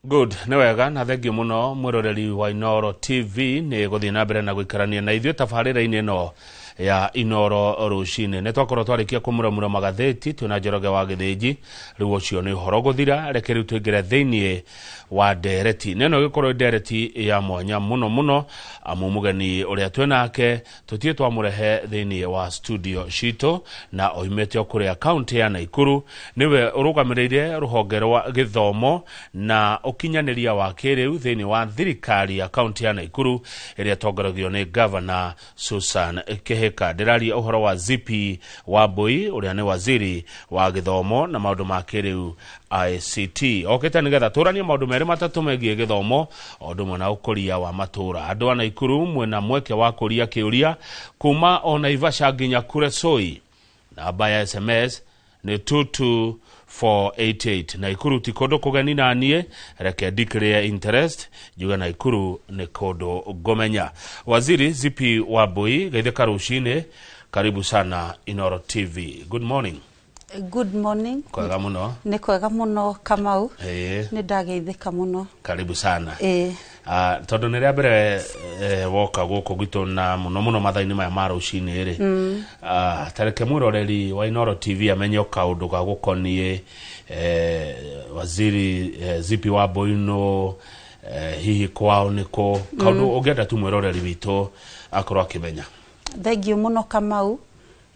Good, nĩ wega na thengiũ mũno mwĩroreri wa Inooro TV nĩ gũthiĩ na mbere na gũikarania na ithuĩ tabarĩra-inĩ ĩno ya Inooro rũcinĩ. Nĩ twakorwo twarĩkia kũmuramura magathĩti twĩna Njoroge wa Gĩthĩnji, rĩu ũcio nĩ ũhoro gũthira, reke rĩu tũingĩre thĩiniĩ wa ndereti. Na ĩno ĩgĩkorwo ndereti ya mwanya mũno mũno, amu mũgeni ũrĩa twĩnake tũtiĩ twamũrehe thĩiniĩ wa studio citũ na oimĩte o kũrĩa kaunti ya Naikuru, nĩwe ũrũgamĩrĩire rũhonge rwa gĩthomo na ũkinyanĩria wa kĩrĩu thĩiniĩ wa thirikari ya kaunti ya Naikuru ĩrĩa ĩtongoragio nĩ Gavana Susan Kihika. Ndĩraria ũhoro wa Zipi Wambui ũrĩa nĩ waziri wa gĩthomo na maũndũ ma kĩrĩu ICT. Okĩte nĩgetha tũranie maũndũ merĩ matatũ megiĩ gĩthomo o ũndũ ũmwe na ũkũria wa matũũra. Andũ a Naikuru mwĩna mweke wa kũria kĩũria kuma o Naivasha nginya Kuresoi. Namba ya SMS nĩ 22488. Naikuru ti kũndũ kũgeni na niĩ, reke ndikĩrĩe interest njuge Naikuru nĩ kũndũ ngũmenya. Waziri Zipi Wambui, geithĩka rũcinĩ, karibu sana Inooro TV. Good morning. Good morning. Kwega mũno. Nĩ kwega mũno, Kamau. Ĩĩ. Nĩ ndageithĩka mũno. Karibu sana. Ĩĩ. Tondũ nĩ rĩa mbere woka gũkũ gwitũ na mũno mũno mathaa-inĩ maya ma rũcinĩ rĩ, ta reke mwĩroreri wa Inooro TV amenye o kaũndũ ga gũkoniĩ waziri Zipi Wambui nũ, hihi kwao nĩ kũ, kaũndũ ũngĩenda tu mwĩroreri witũ akorwo akĩmenya. Thengiũ mũno, Kamau.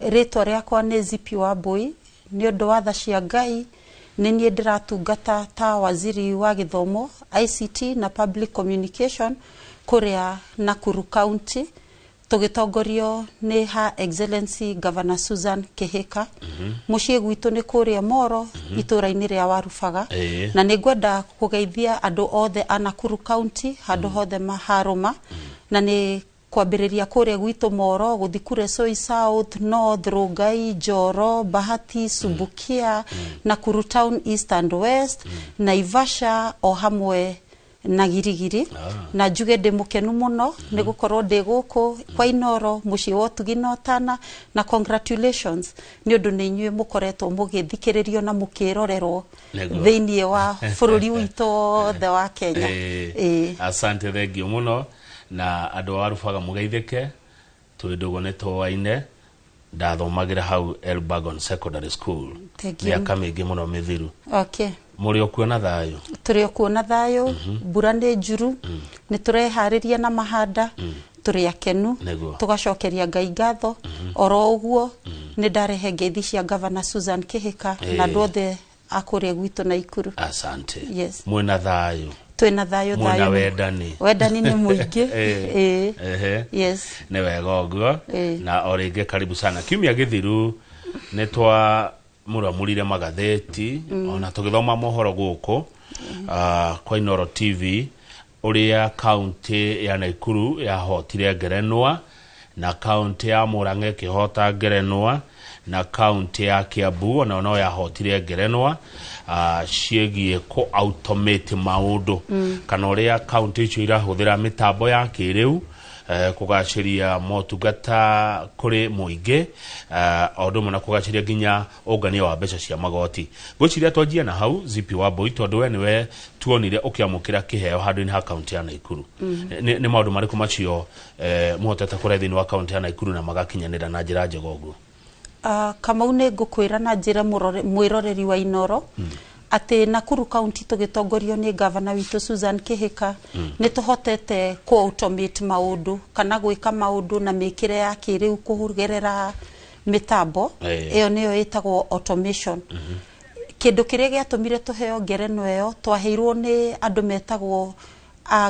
Rĩtwa rĩakwa nĩ Zipi Wambui. Nĩ ũndũ wa tha cia Ngai nĩ niĩ ndĩratungata ta waziri wa gĩthomo, ICT na public communication kũrĩa Nakuru County, tũgĩtongorio nĩ Her Excellency Governor Susan Kihika. Mũciĩ gwitũ nĩ kũrĩa Moro, itũũra-inĩ rĩa Warubaga. Na nĩ ngwenda kũgeithia andũ othe a Nakuru County handũ hothe maharũma, na nĩ kwambĩrĩria kũrĩa gwitũ Moro, gũthi Kuresoi South, North, Rongai, Njoro, Bahati, Subukia, Nakuru Town East and West, Naivasha o hamwe na Girigiri. Na njuge ndĩ mũkenu mũno nĩ gũkorwo ndĩ gũkũ kwa Inooro, mũciĩ wa ũtugi na ũtana, na congratulations nĩ ũndũ nĩ inyuĩ mũkoretwo mũgĩthikĩrĩrio na mũkĩrorerwo thĩiniĩ wa bũrũri witũ wothe wa Kenya. Ĩĩ. Asante, thengiũ mũno na andũ a Warubaga mũgeithĩke, twĩ ndũgũ nĩ tũwaine, ndathomagĩra hau Elburgon Secondary School Thank you. mĩaka mĩingĩ mũno mĩthiru. Mũrĩ o kuo na thayũ? Tũrĩ o kuo na thayũ, mbura nĩ njuru, nĩ tũreharĩria na mahanda, tũrĩ akenu. Tũgacokeria Ngai ngatho. Oro ũguo nĩ ndarehe ngeithi cia Governor Susan Kihika na andũ othe a kũrĩa gwitũ Naikuru. Asante. Yes. Mwĩna thayũ? Twĩna thayũ. Mwĩna Thayũ. wendani? Wendani nĩ mũingĩ. Ĩĩ. Yes. Nĩ wega ũguo. Ĩĩ. Na o rĩngĩ karibu sana. Kiumia gĩthiru nĩ twa mũramũrire magathĩti ona tũgĩthoma mohoro gũkũ kwa Inooro TV ũrĩa kaunti ya Naikuru yahotire ngerenwa na kaunti ya Murang'a ĩkĩhota ngerenwa na kaunti ya Kiambu ona no yahotire ngerenwa ciĩgiĩ kũ automate maũndũ kana ũrĩa kaunti icio irahũthĩra mĩtambo ya kĩrĩu kũgacĩria motungata kũrĩ mũingĩ, o ũndũ ũmwe na kũgacĩria nginya ũngania wa mbeca cia magoti. Ngwĩciria twanjie na hau, Zipi Wambui, tondũ we nĩwe tuonire ũkĩamũkĩra kĩheo handũ-inĩ ha kaunti ya Naikuru. Nĩ maũndũ marĩkũ macio mũhotete kũrehe thĩinĩ wa kaunti ya Naikuru na magakinyanĩra na njĩra njega ũguo? Kamau, nĩ ngũkwĩra na njĩra mwĩroreri wa Inooro atĩ Nakuru County tũgĩtongorio nĩ gavana witũ Susan Kihika nĩ tũhotete kũ automate maũndũ kana gwĩka maũndũ na mĩkĩre ya kĩrĩu kũgerera mĩtambo. Ĩyo nĩyo ĩtagwo automation. Kĩndũ kĩrĩa gĩatũmire tũheo ngerenwa ĩyo, twaheirwo nĩ andũ metagwo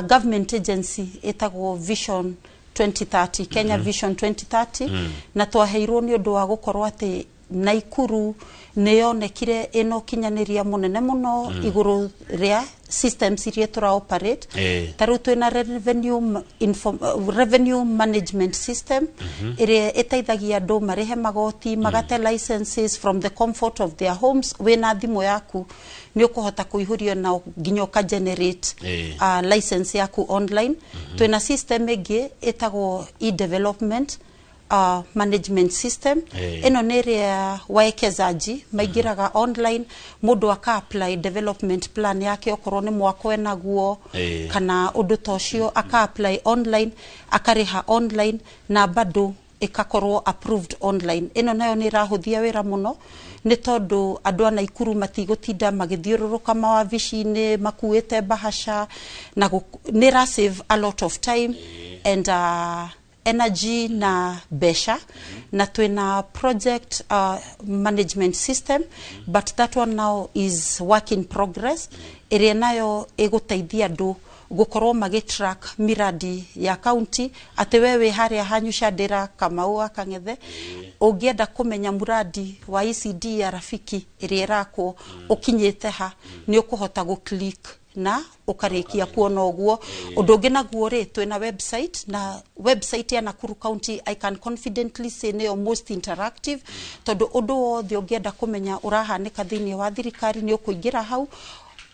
government agency ĩtagwo Vision 2030, Kenya Vision 2030, na twaheirwo nĩ ũndũ wa gũkorwo atĩ Naikuru nĩ yonekire ĩna ũkinyanĩria mũnene mũno igũrũ rĩa systems iria tũra operate. Ta rĩu twĩna revenue management system ĩrĩa ĩteithagia andũ marĩhe magoti, magate licenses from the comfort of their homes. Wĩna thimũ yaku nĩ ũkũhota kũihũria na nginya ũka generate license yaku online. Twĩna system ĩngĩ ĩtagwo e-development. management system. Ĩno nĩ ĩrĩa waekezaji maingĩraga online, mũndũ aka apply development plan yake, okorwo nĩ mwako enaguo kana ũndũ ta ũcio, aka apply online, akarĩha online na bado ĩkakorwo approved online. Ĩno nayo nĩ ĩrahũthia wĩra mũno, nĩ tondũ andũ a Naikuru matigũtinda magĩthiũrũrũka mawabici-inĩ makuĩte bahasha na nĩ ĩra save a lot of time and energy na mbeca. Na twĩna project management system, but that one now is work in progress, ĩrĩa nayo ĩgũteithia andũ gũkorwo magĩ track miradi ya county, atĩ we wĩ harĩa hanyu Shandĩra, Kamau wa Kang'ethe, ũngĩenda kũmenya muradi wa ECD ya Rafiki ĩrĩa ĩrakwo ũkinyĩte ha, nĩ ũkũhota gũ click na ũkarĩkia kuona ũguo. Ũndũ ũngĩ naguo rĩ, twĩna website, na website ya Nakuru County, I can confidently say, nĩyo most interactive, tondũ ũndũ wothe ũngĩenda kũmenya ũrahanĩka thĩinĩ wa thirikari nĩ ũkũingĩra hau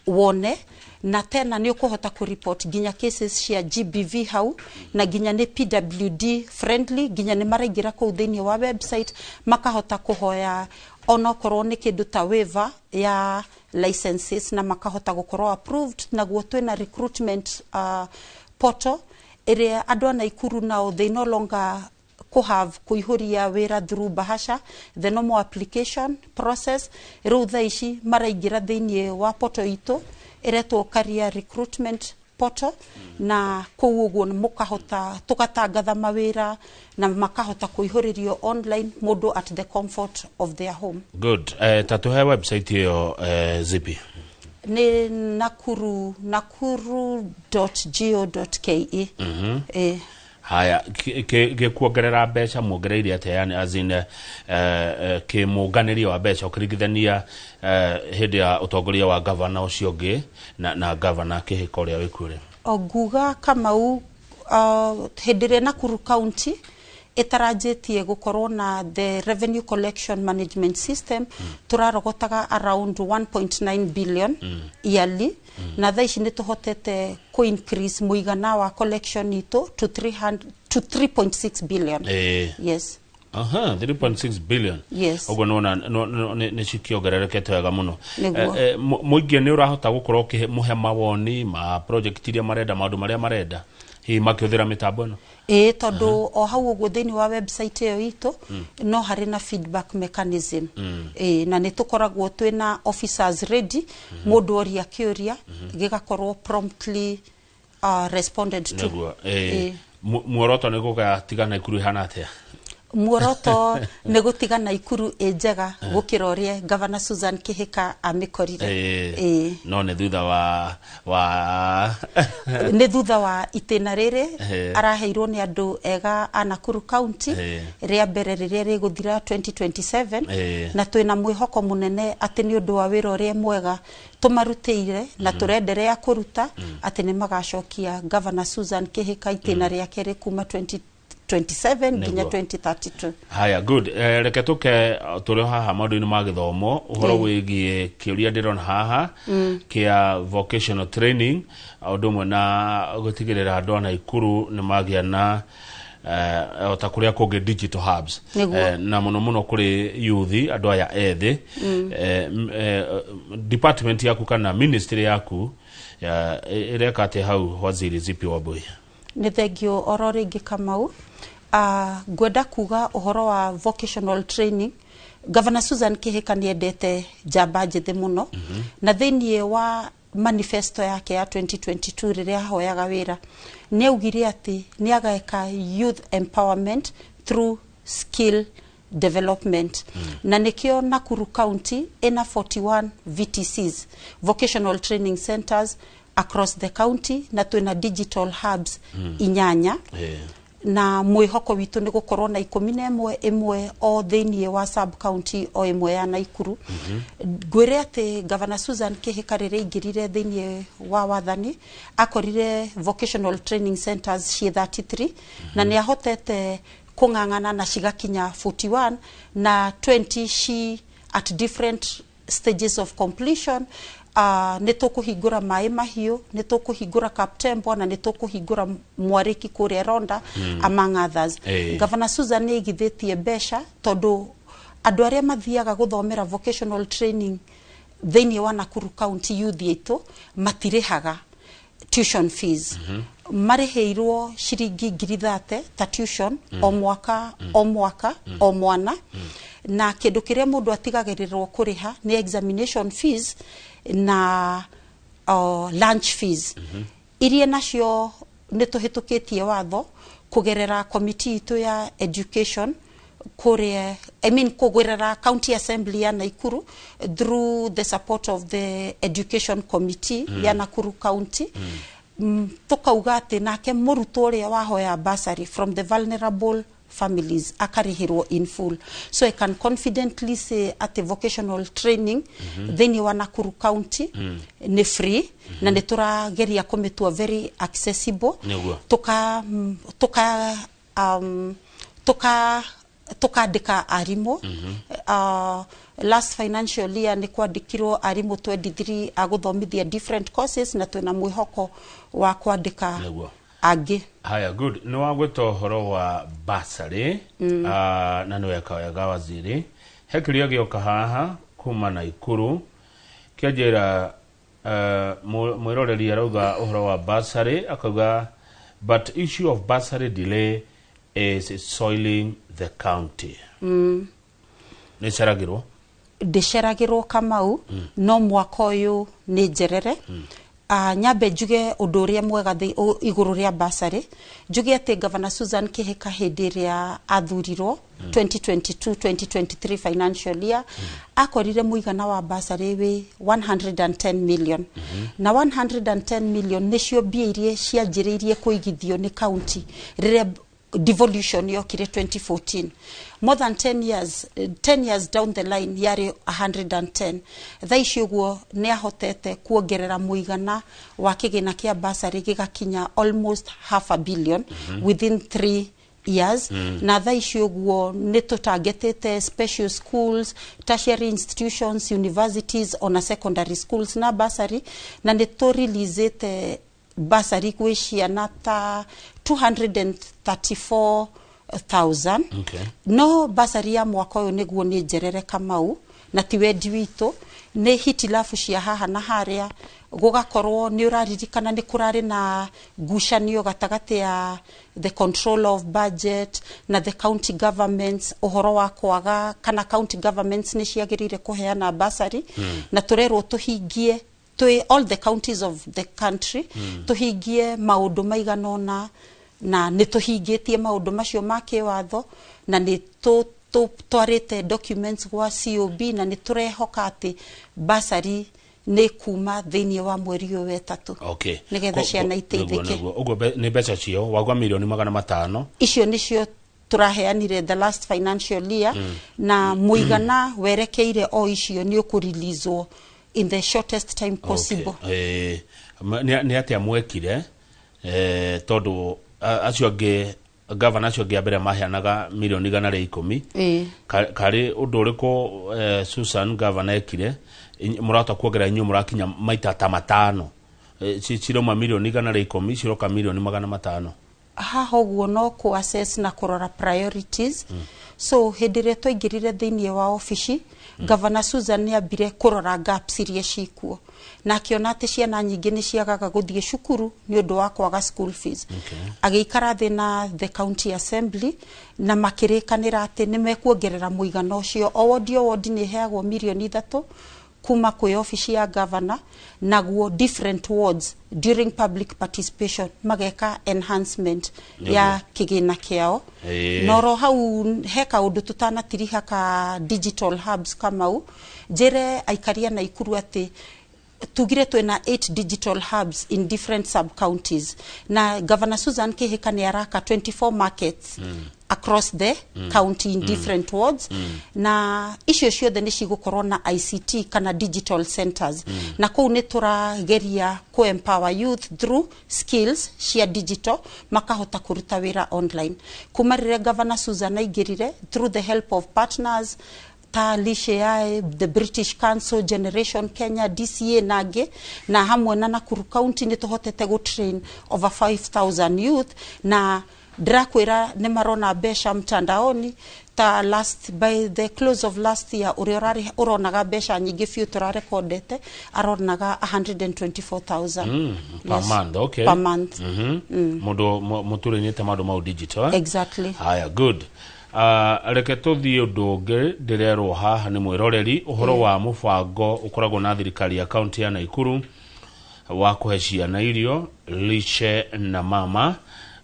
wone, na tena nĩ ũkũhota kũ nginya cases cia GBV hau, na nginya nĩ PWD friendly, nginya nĩ maraingĩra kũu thĩinĩ wa website makahota kũhoya onokorwo nĩ kĩndũ ta waiver ya licenses na makahota gũkorwo approved. Naguo twĩna recruitment portal ĩrĩa andũ a Naikuru nao they no longer kũ kuihuria wĩra through bahasha, the normal application process. Rĩu thaa ici maraingĩra thĩinĩ wa portal itũ ĩretwo career recruitment portal, na kũu ũguo mũkahota tũgatangatha mawĩra na makahota kũihũrĩrio online, mũndũ at the comfort of their home. Good. Ta tũhe website ĩyo, Zipi. Nĩ Nakuru, nakuru.go.ke. Haya, gĩkuongerera mbeca muongereire atĩa, yani as in kĩmũnganĩrio wa mbeca ũkĩringithania hĩndĩ ya ũtongoria wa gavana ũcio ũngĩ na gavana Kĩhĩka ũrĩa wĩkuo rĩ? O nguga, Kamau, hĩndĩ ĩrĩa Nakuru County ĩtaranjĩtie gũkorwo na the revenue collection management system, tũrarogotaga around 1.9 billion yearly, na thaa ici nĩ tũhotete kũ increase mũigana wa collection itũ to 300 to 3.6 billion. Yes. Aha, 3.6 billion. Yes. Ũguo nĩwona nĩ cikĩongererekete wega mũno. Nĩguo. Mũingĩ nĩ ũrahota gũkorwo ũkĩmũhe mawoni ma project iria marenda, maũndũ marĩa marenda, hihi makĩhũthĩra mĩtambo ĩno? Ĩĩ, tondũ o hau ũguo thĩinĩ wa website ĩyo itũ no harĩ na feedback mechanism. Ĩĩ, na nĩ tũkoragwo twĩna officers ready, mũndũ oria kĩũria gĩgakorwo promptly responded to. Nĩguo. Muoroto nĩ gũgatiga Naikuru ĩhana atĩa? Muoroto nĩ gũtiga Naikuru ĩ njega gũkĩra ũrĩa Governor Susan Kĩhĩka amĩkorire. Ĩĩ. No nĩ thutha wa Nĩ thutha wa itĩna rĩrĩ araheirwo nĩ andũ ega a Nakuru County rĩa mbere rĩrĩa rĩgũthira 2027, na twĩna mwĩhoko mũnene atĩ nĩ ũndũ wa wĩra ũrĩa mwega tũmarutĩire na tũrenderea kũruta, atĩ nĩ magacokia Governor Susan Kĩhĩka itĩna rĩake rĩ kuma 2027 nginya 2032. Haya, good. Reke tũke tũrĩ o haha maũndũ-inĩ ma gĩthomo, ũhoro wĩgiĩ kĩũria ndĩrona haha kĩa vocational training, ũndũ ũmwe na gũtigĩrĩra andũ a Naikuru nĩ magĩa na o ta kũrĩa kũngĩ digital hubs. Na mũno mũno kũrĩ youth, andũ aya ethĩ. Department yaku kana ministry yaku ĩreka atĩa hau, Waziri Zipi Wambui? Nĩ thengio oro rĩngĩ, Kamau. Ngwenda kuga ũhoro wa vocational training, Governor Susan Kĩhĩka nĩ endete njamba njĩthĩ mũno, na thĩinĩ wa manifesto yake ya 2022 rĩrĩa ahoyaga wĩra nĩ augire atĩ nĩ ageka youth empowerment through skill development, na nĩkĩo Nakuru County ĩna 41 VTCs, vocational training centers across the county, na twĩna digital hubs 8, na mwĩhoko witũ nĩ gũkorwo na 11 ĩmwe o thĩinĩ wa sub county o ĩmwe ya Naikuru. Ngwĩre atĩ Governor Susan Kĩhĩka rĩrĩa aingĩrire thĩinĩ wa wathani akorire vocational training centers ciĩ 33, na nĩ ahotete kũng'ang'ana na cigakinya 41, na 20 ci at different stages of completion. Nĩ tũkũhingũra Maĩ Mahiũ, nĩ tũkũhingũra Kaptembwa, na nĩ tũkũhingũra Mwarĩki kũrĩa Ronda, among others. Governor Susan nĩ aigithĩtie mbeca tondũ andũ arĩa mathiaga gũthomera vocational training thĩinĩ wa Nakuru County, youth aitũ matirĩhaga tuition fees. Marĩhĩirwo ciringi 30,000 ta tuition o mwaka, o mwaka, o mwana, na kĩndũ kĩrĩa mũndũ atigagĩrĩrwo kũrĩha nĩ examination fees na lunch fees. Iria nacio nĩ tũhĩtũkĩtie watho kũgerera committee itũ ya education kũrĩa, I mean, kũgerera county assembly ya Nakuru through the support of the education committee ya Nakuru County. Tukauga atĩ nake mũrutwo ũrĩa wahoya bursary from the vulnerable families akarĩhĩrwo in full. So I can confidently say atĩ vocational training thĩinĩ wa Nakuru County nĩ free, na nĩ tũrageria kũmĩtua very accessible. Tuka tuka um, tuka tukandĩka arimũ. Last financial year nĩ kwandĩkirwo arimũ 23 a gũthomithia different courses, na twĩna mwĩhoko wa kwandĩka angĩ. Haya, good. Nĩ wagwĩta ũhoro wa bursary, na nĩ weka wega, waziri. He kĩrĩa gĩoka haha kuma Naikuru kĩanjĩra, mwĩroreri arauga ũhoro wa bursary, akauga, "But issue of bursary delay is soiling the county." Nĩ ceragĩrwo? Ndĩceragĩrwo, Kamau, no mwaka ũyũ nĩ njerere. Nyambe njuge ũndũ ũrĩa mwega igũrũ rĩa bursary. Njuge atĩ Governor Susan Kihika, hĩndĩ ĩrĩa athurirwo 2022-2023 financial year, akorire mũigana wa bursary wĩ 110 million, na 110 million nĩcio mbia iria cianjĩrĩirie kũigithio nĩ county rĩrĩa devolution yokire 2014. More than 10 years, 10 years down the line, yarĩ 110. Thaa ici ũguo nĩ ahotete kuongerera mũigana wa kĩgĩna kĩa bursary gĩgakinya almost half a billion within 3 years. Na thaa ici ũguo nĩ tũtangetĩte special schools, tertiary institutions, universities, ona secondary schools na bursary, na nĩ tũreleasĩte bursary gwĩ ciana ta 234,000. No bursary ya mwaka ũyũ nĩguo nĩ njerere, Kamau, na ti wendi witũ, nĩ hitilafu cia haha na harĩa. Gũgakorwo nĩ ũraririkana nĩ kũrarĩ na ngucanio gatagatĩ ya the control of budget na the county governments, ũhoro wa kwaga kana county governments nĩ ciagĩrĩire kũheana bursary. Na tũrerwo tũhingie twĩ all the counties of the country, tũhingie maũndũ maigana ũna, na nĩ tũhingĩtie maũndũ macio ma kĩwatho, na nĩ twarĩte documents gwa COB, na nĩ tũrehoka atĩ bursary nĩ kuma thĩinĩ wa mweri ũyũ wetatũ nĩgetha ciana iteithĩke. Nĩguo. Ũguo nĩ mbeca cio wagwa 500,000,000? Icio nĩcio tũraheanire the last financial year, na mũigana werekeire o icio nĩ ũkũreleaswo in the shortest time possible. Okay. Nĩ atĩa mwekire, tondũ acio angĩ, gavana acio angĩ a mbere maheanaga 110,000,000? Karĩ ũndũ ũrĩkũ, Susan, gavana ekire mũrahota kuongerera, inyuĩ mũrakinya maita ta matano? Cirauma 110,000,000 ciroka 500,000,000. Haha ũguo no kũ assess na kũrora priorities. So hĩndĩ ĩrĩa twaingĩrire thĩinĩ wa obici, Governor Susan nĩ ambire kũrora gaps iria cikuo, na akĩona atĩ ciana nyingĩ nĩ ciagaga gũthiĩ cukuru nĩ ũndũ wa kwaga school fees. Agĩikara thĩ na the county assembly na makĩrĩkanĩra atĩ nĩ mekuongerera mũigana ũcio. O wodi o wodi nĩ ĩheagwo 3 mirioni kuma kwĩ obici ya governor, naguo different wards during public participation mageka enhancement ya kĩgĩna kĩao. Noro hau he kaũndũ tũtanatiriha ka digital hubs, Kamau. Njĩre aikari a Naikuru atĩ tugire twĩna 8 digital hubs in different sub counties, na Governor Susan Kihika nĩ araka 24 markets across the county in different wards, na icio ciothe nĩ cigũkorwo na ICT kana digital centers. Na kũu nĩ tũrageria kũ empower youth through skills cia digital, makahota kũruta wĩra online. Kuma rĩrĩa Governor Susan aingĩrire, through the help of partners Ta Lishe Yae, the British Council, Generation Kenya, DCA na angĩ, na hamwe na Nakuru County nĩ tũhotete gũ train over 5000 youth, na ndĩrakwĩra nĩ marona mbeca mtandaoni. Ta last, by the close of last year, ũrĩa ũrarĩ ũronaga mbeca nyingĩ biũ tũrarekondete aronaga 124,000. Per month, okay. Per month. Mundu muturinite maundu mau digital, eh? Exactly. Haya, good. Reke tuthiĩ ũndũ ũngĩ ndĩrerwo haha nĩ mwĩroreri, ũhoro wa mũbango ũkoragwo na thirikari ya kaunti ya Naikuru wa kũhe ciana irio, Lishe na Mama.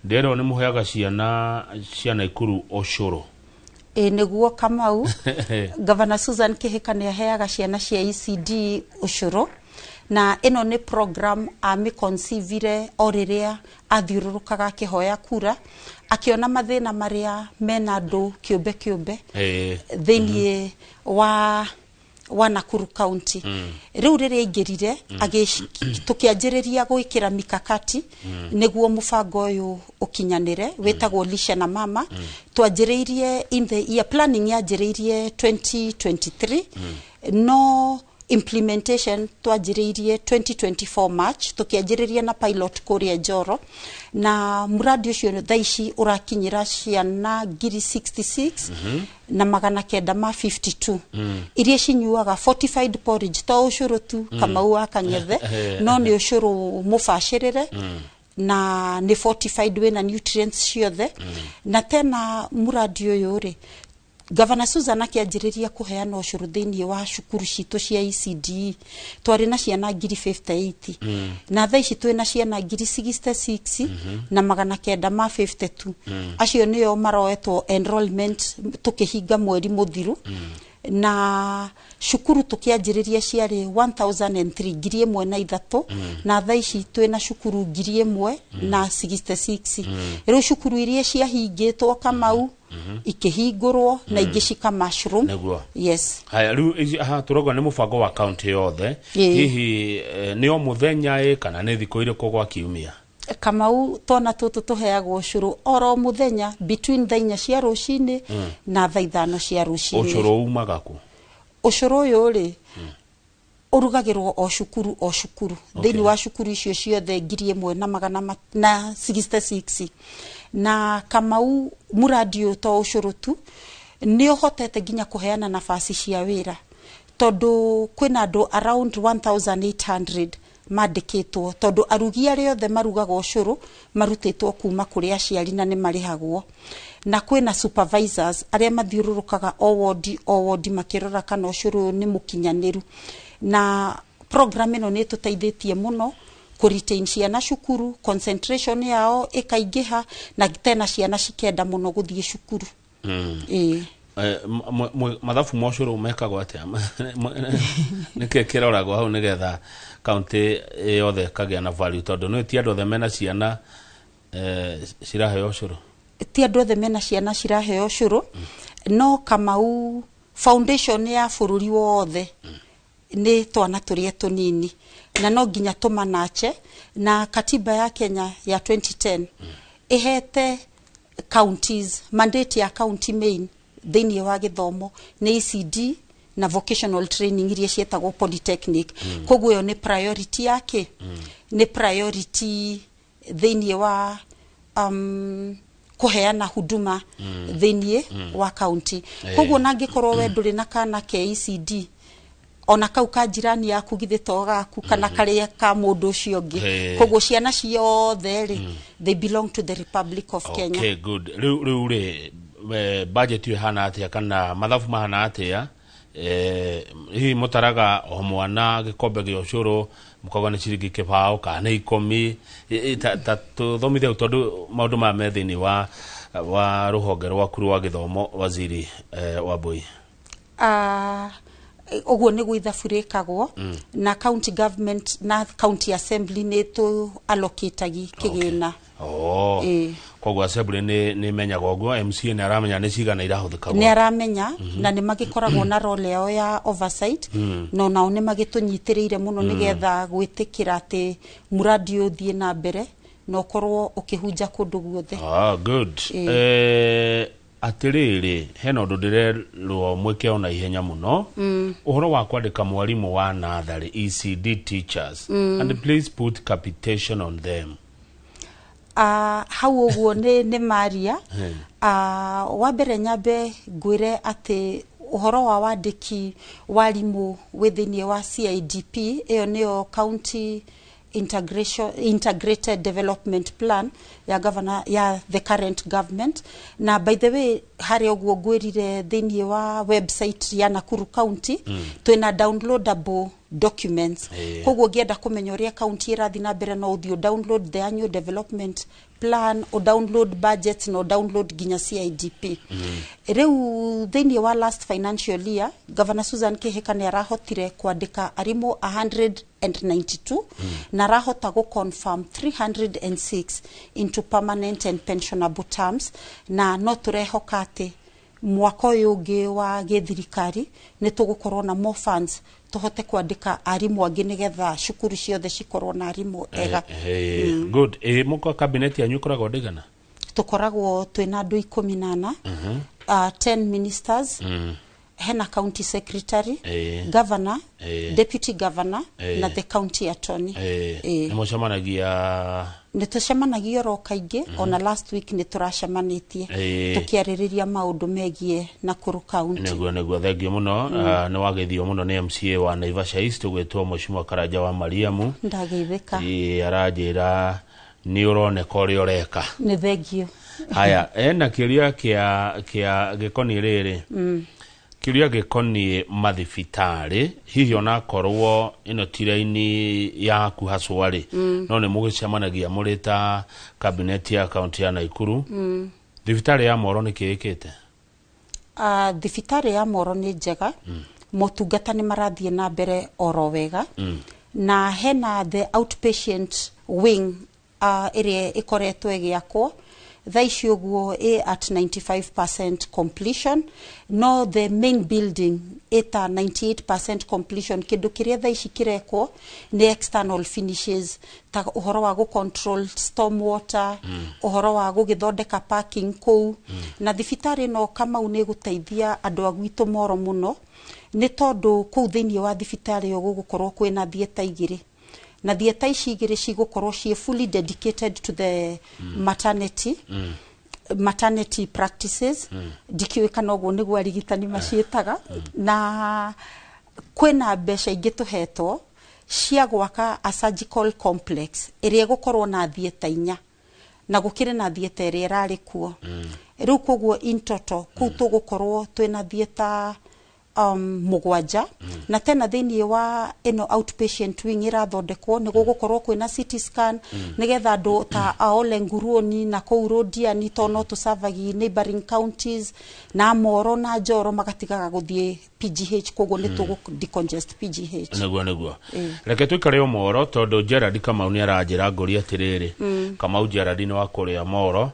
Ndĩrerwo nĩ mũheaga ciana cia Naikuru ũcũrũ. Ĩ, nĩguo Kamau. Governor Susan Kihika nĩ aheaga ciana cia ECD ũcũrũ, na ĩno nĩ program amĩconceive o rĩrĩa athiũrũrũkaga akĩhoya kura, akĩona mathĩna marĩa mena andũ kĩũmbe kĩũmbe thĩiniĩ wa Nakuru County. Rĩu rĩrĩa aingĩrire, tũkĩanjĩrĩria gwĩkĩra mikakati nĩguo mũbango ũyũ ũkinyanĩre, wĩtagwo Lishe na Mama. Twanjĩrĩirie in the year, planning yanjĩrĩirie 2023, no implementation twanjĩrĩirie 2024 March, tũkĩanjĩrĩria na pilot kũrĩa Njoro, na mradi ũcio thaa ici ũrakinyĩra ciana 66,952 iria cinyuaga fortified porridge, to ũcũrũ tu, Kamau wa Kang'ethe, no nĩ ũcũrũ mũbacĩrĩre na nĩ fortified, wĩna nutrients ciothe. Na tena mradi ũyũ rĩ, Governor Susan akĩanjĩrĩria kũheana ũcũrũ thĩinĩ wa cukuru citũ cia ECDE, twarĩ na ciana 58,000, na thaa ici twĩna ciana 66,952. Acio nĩo maroetwo enrollment tũkĩhinga mweri mũthiru. Na cukuru tũkĩanjĩrĩria ciarĩ 1003, 1003, na thaa ici twĩna cukuru 1066. Rĩu cukuru iria ciahingĩtwo, Kamau, ikĩhingũrwo na ingĩ cika mushroom. Nĩguo. Yes. Haya, rĩu haha tũrauga nĩ mũbango wa kaunti yothe. Ĩĩ. Hihi nĩ o mũthenya ĩ kana nĩ thikũ irĩkũ gwa kiumia? Kamau, twana tũtũ tũheagwo ũcũrũ oro mũthenya between thaa 4 cia rũcinĩ na thaa 5 cia rũcinĩ. Ũcũrũ umaga kũ? Ũcũrũ ũyũ rĩ, ũrugagĩrwo o cukuru o cukuru thĩinĩ wa cukuru icio ciothe 1166. Na Kamau, muradi ũyũ to ũcũrũ tu, nĩ ũhotete nginya kũheana nabaci cia wĩra, tondũ kwĩna andũ around 1800 mandĩkĩtwo, tondũ arugi arĩa othe marugaga ũcũrũ marutĩtwo kuma kũrĩ aciari na nĩ marĩhagwo, na kwĩna supervisors arĩa mathiũrũrũkaga o wodi o wodi makĩrora kana ũcũrũ ũyũ nĩ mũkinyanĩru. Na program ĩno nĩ ĩtũteithĩtie mũno kũ retain ciana cukuru, concentration yao ĩkaingĩha, na tena ciana cikenda mũno gũthiĩ cukuru. Ĩĩ. Mathabu ma ũcũrũ mekagwo atĩa? Nĩkĩ kĩroragwo hau nĩgetha kaunti yothe ĩkagĩa na value, tondũ nĩ ti andũ othe mena ciana ciraheo ũcũrũ? Ti andũ othe mena ciana ciraheo ũcũrũ, no Kamau, foundation ya bũrũri wothe nĩ twana tũrĩa tũnini, na no nginya tũmanache. Na katiba ya Kenya ya 2010 ĩhete counties mandate ya county main thĩinĩ wa gĩthomo nĩ ECD na vocational training iria ciĩtagwo polytechnic. Koguo ĩyo nĩ priority yake, nĩ priority thĩinĩ wa kũheana huduma thĩinĩ wa county. Koguo nangĩkorwo we ndũrĩ na kana ke ECD, ona kau ka jirani yaku githĩ to gaku kana karĩa ka mũndũ ũcio ũngĩ? Koguo ciana ciothe rĩ, they belong to the Republic of Kenya. Okay, good. Rĩu rĩ, budget ĩyo ĩhana atĩa kana mathabu mahana atĩa? Hihi mũtaraga o mwana gĩkombe gĩa ũcũrũ mũkauga nĩ ciringi 20 kana nĩ 10? Ta tũthomithie hau, tondũ maũndũ maya me thĩinĩ wa rũhonge rwaku rwa gĩthomo, waziri Wambui. Ah, ũguo nĩguo ithabu rĩkagwo, na county government na county assembly nĩ tũ allocatagi kĩgĩna. Oh. Ĩĩ. Koguo assembly nĩ menyaga ũguo, MCA nĩ aramenya nĩ cigana irahũthĩka. Nĩ aramenya, na nĩ magĩkoragwo na role yao ya oversight, no nao nĩ magĩtũnyitĩrĩire mũno nĩgetha gwĩtĩkĩra atĩ muradi ũyũ ũthiĩ na mbere na ũkorwo ũkĩhunja kũndũ guothe. Ah, good. Ĩĩ. Atĩrĩrĩ, hena ũndũ ndĩrerwo mwĩke ona ihenya mũno, ũhoro wa kwandĩka mwarimũ wa natharĩ, ECD teachers, and please put capitation on them. Hau ũguo nĩ maria. Wa mbere nyambe ngwĩre atĩ ũhoro wa wandĩki warimũ wĩ thĩinĩ wa CIDP, ĩyo nĩyo County Integration, Integrated Development Plan ya governor, ya the current government. Na by the way, harĩa ũguo ngwĩrire, thĩinĩ wa website ya Nakuru County twĩna downloadable documents. Koguo ũngĩenda kũmenya ũrĩa county ĩrathiĩ na mbere, no ũthiĩ download the annual development plan, o download budget na o download nginya CIDP. Rĩu thĩinĩ wa last financial year, Governor Susan Kihika nĩ arahotire kwandĩka arimũ 192 na arahota gũ confirm 306 into permanent and pensionable terms, na no tũrehoka atĩ mwaka ũyũ ũngĩ wa gĩthirikari nĩ tũgũkorwo na more funds tũhote kwandĩka arimũ angĩ nĩgetha cukuru ciothe cikorwo na arimũ ega. Good. Mũka cabinet yanyu ĩkoragwo ndĩgana? Tũkoragwo twĩna andũ 14, 10 ministers, hena county secretary, governor, deputy governor na the county attorney. Nĩ mũcemanagia? Nĩ tũcemanagia oro kaingĩ. Ona last week nĩ tũracemanĩtie tũkĩarĩrĩria maũndũ megiĩ Nakuru County. Nĩguo, thengiũ mũno. Nĩ wageithio mũno nĩ MCA wa Naivasha East ũgwĩtwo Mheshimiwa Karanja wa Mariamu. Ndageithĩka. Aranjĩra nĩ ũroneka ũrĩa ũreka. Nĩ thengio. Haya, ena kĩũria kĩa gĩkoniĩ rĩrĩ, kĩũria gĩkoniĩ mathibitarĩ. Hihi onakorwo ĩno ti raini yaku hacwa rĩ, no nĩ mũgĩcemanagia mũrĩ ta kabineti ya kaunti ya Naikuru, thibitarĩ ya Moro nĩ kĩ ĩkĩte? Thibitarĩ ya Moro nĩ njega, motungata nĩ marathiĩ na mbere oro wega, na hena the outpatient wing ĩrĩa ĩkoretwo ĩgĩakwo thaa ici ũguo ĩ at 95% completion, no the main building ĩta 98% completion. Kĩndũ kĩrĩa thaa ici kĩrekwo nĩ external finishes, ta ũhoro wa gũ control storm water, ũhoro wa gũgĩthondeka parking kũu. Na thibitarĩ ĩno, Kamau, nĩ ĩgũteithia andũ a gwitũ Moro mũno, nĩ tondũ kũu thĩinĩ wa thibitarĩ ĩyo gũgũkorwo kwĩna theatre igĩrĩ, na theatre ici igĩrĩ cigũkorwo ciĩ fully dedicated to the maternity practices. Ndikĩũĩ kana ũguo nĩguo arigitani maciĩtaga. Na kwĩna mbeca ingĩ tũhetwo cia gwaka a surgical complex ĩrĩa ĩgũkorwo na theatre inya, na gũkĩrĩ na theatre ĩrĩa ĩrarĩ kuo rĩu. Koguo in total kũu tũgũkorwo twĩna theatre mũgwanja. Na tena thĩinĩ wa ĩno outpatient wing ĩrathondekwo nĩ gũgũkorwo kwĩna CT scan, nĩgetha andũ ta a Ole Nguruoni na kũu Rodiani, tondũ no tũcavagi neighboring counties na Moro na Njoro, magatigaga gũthiĩ PGH. Koguo nĩ tũgũ decongest PGH. Nĩguo, reke tũikare o Moro, tondũ Gerard Kamau nĩ aranjĩra ngũrie atĩrĩrĩ. Kamau Gerard nĩ wa kũrĩa Moro,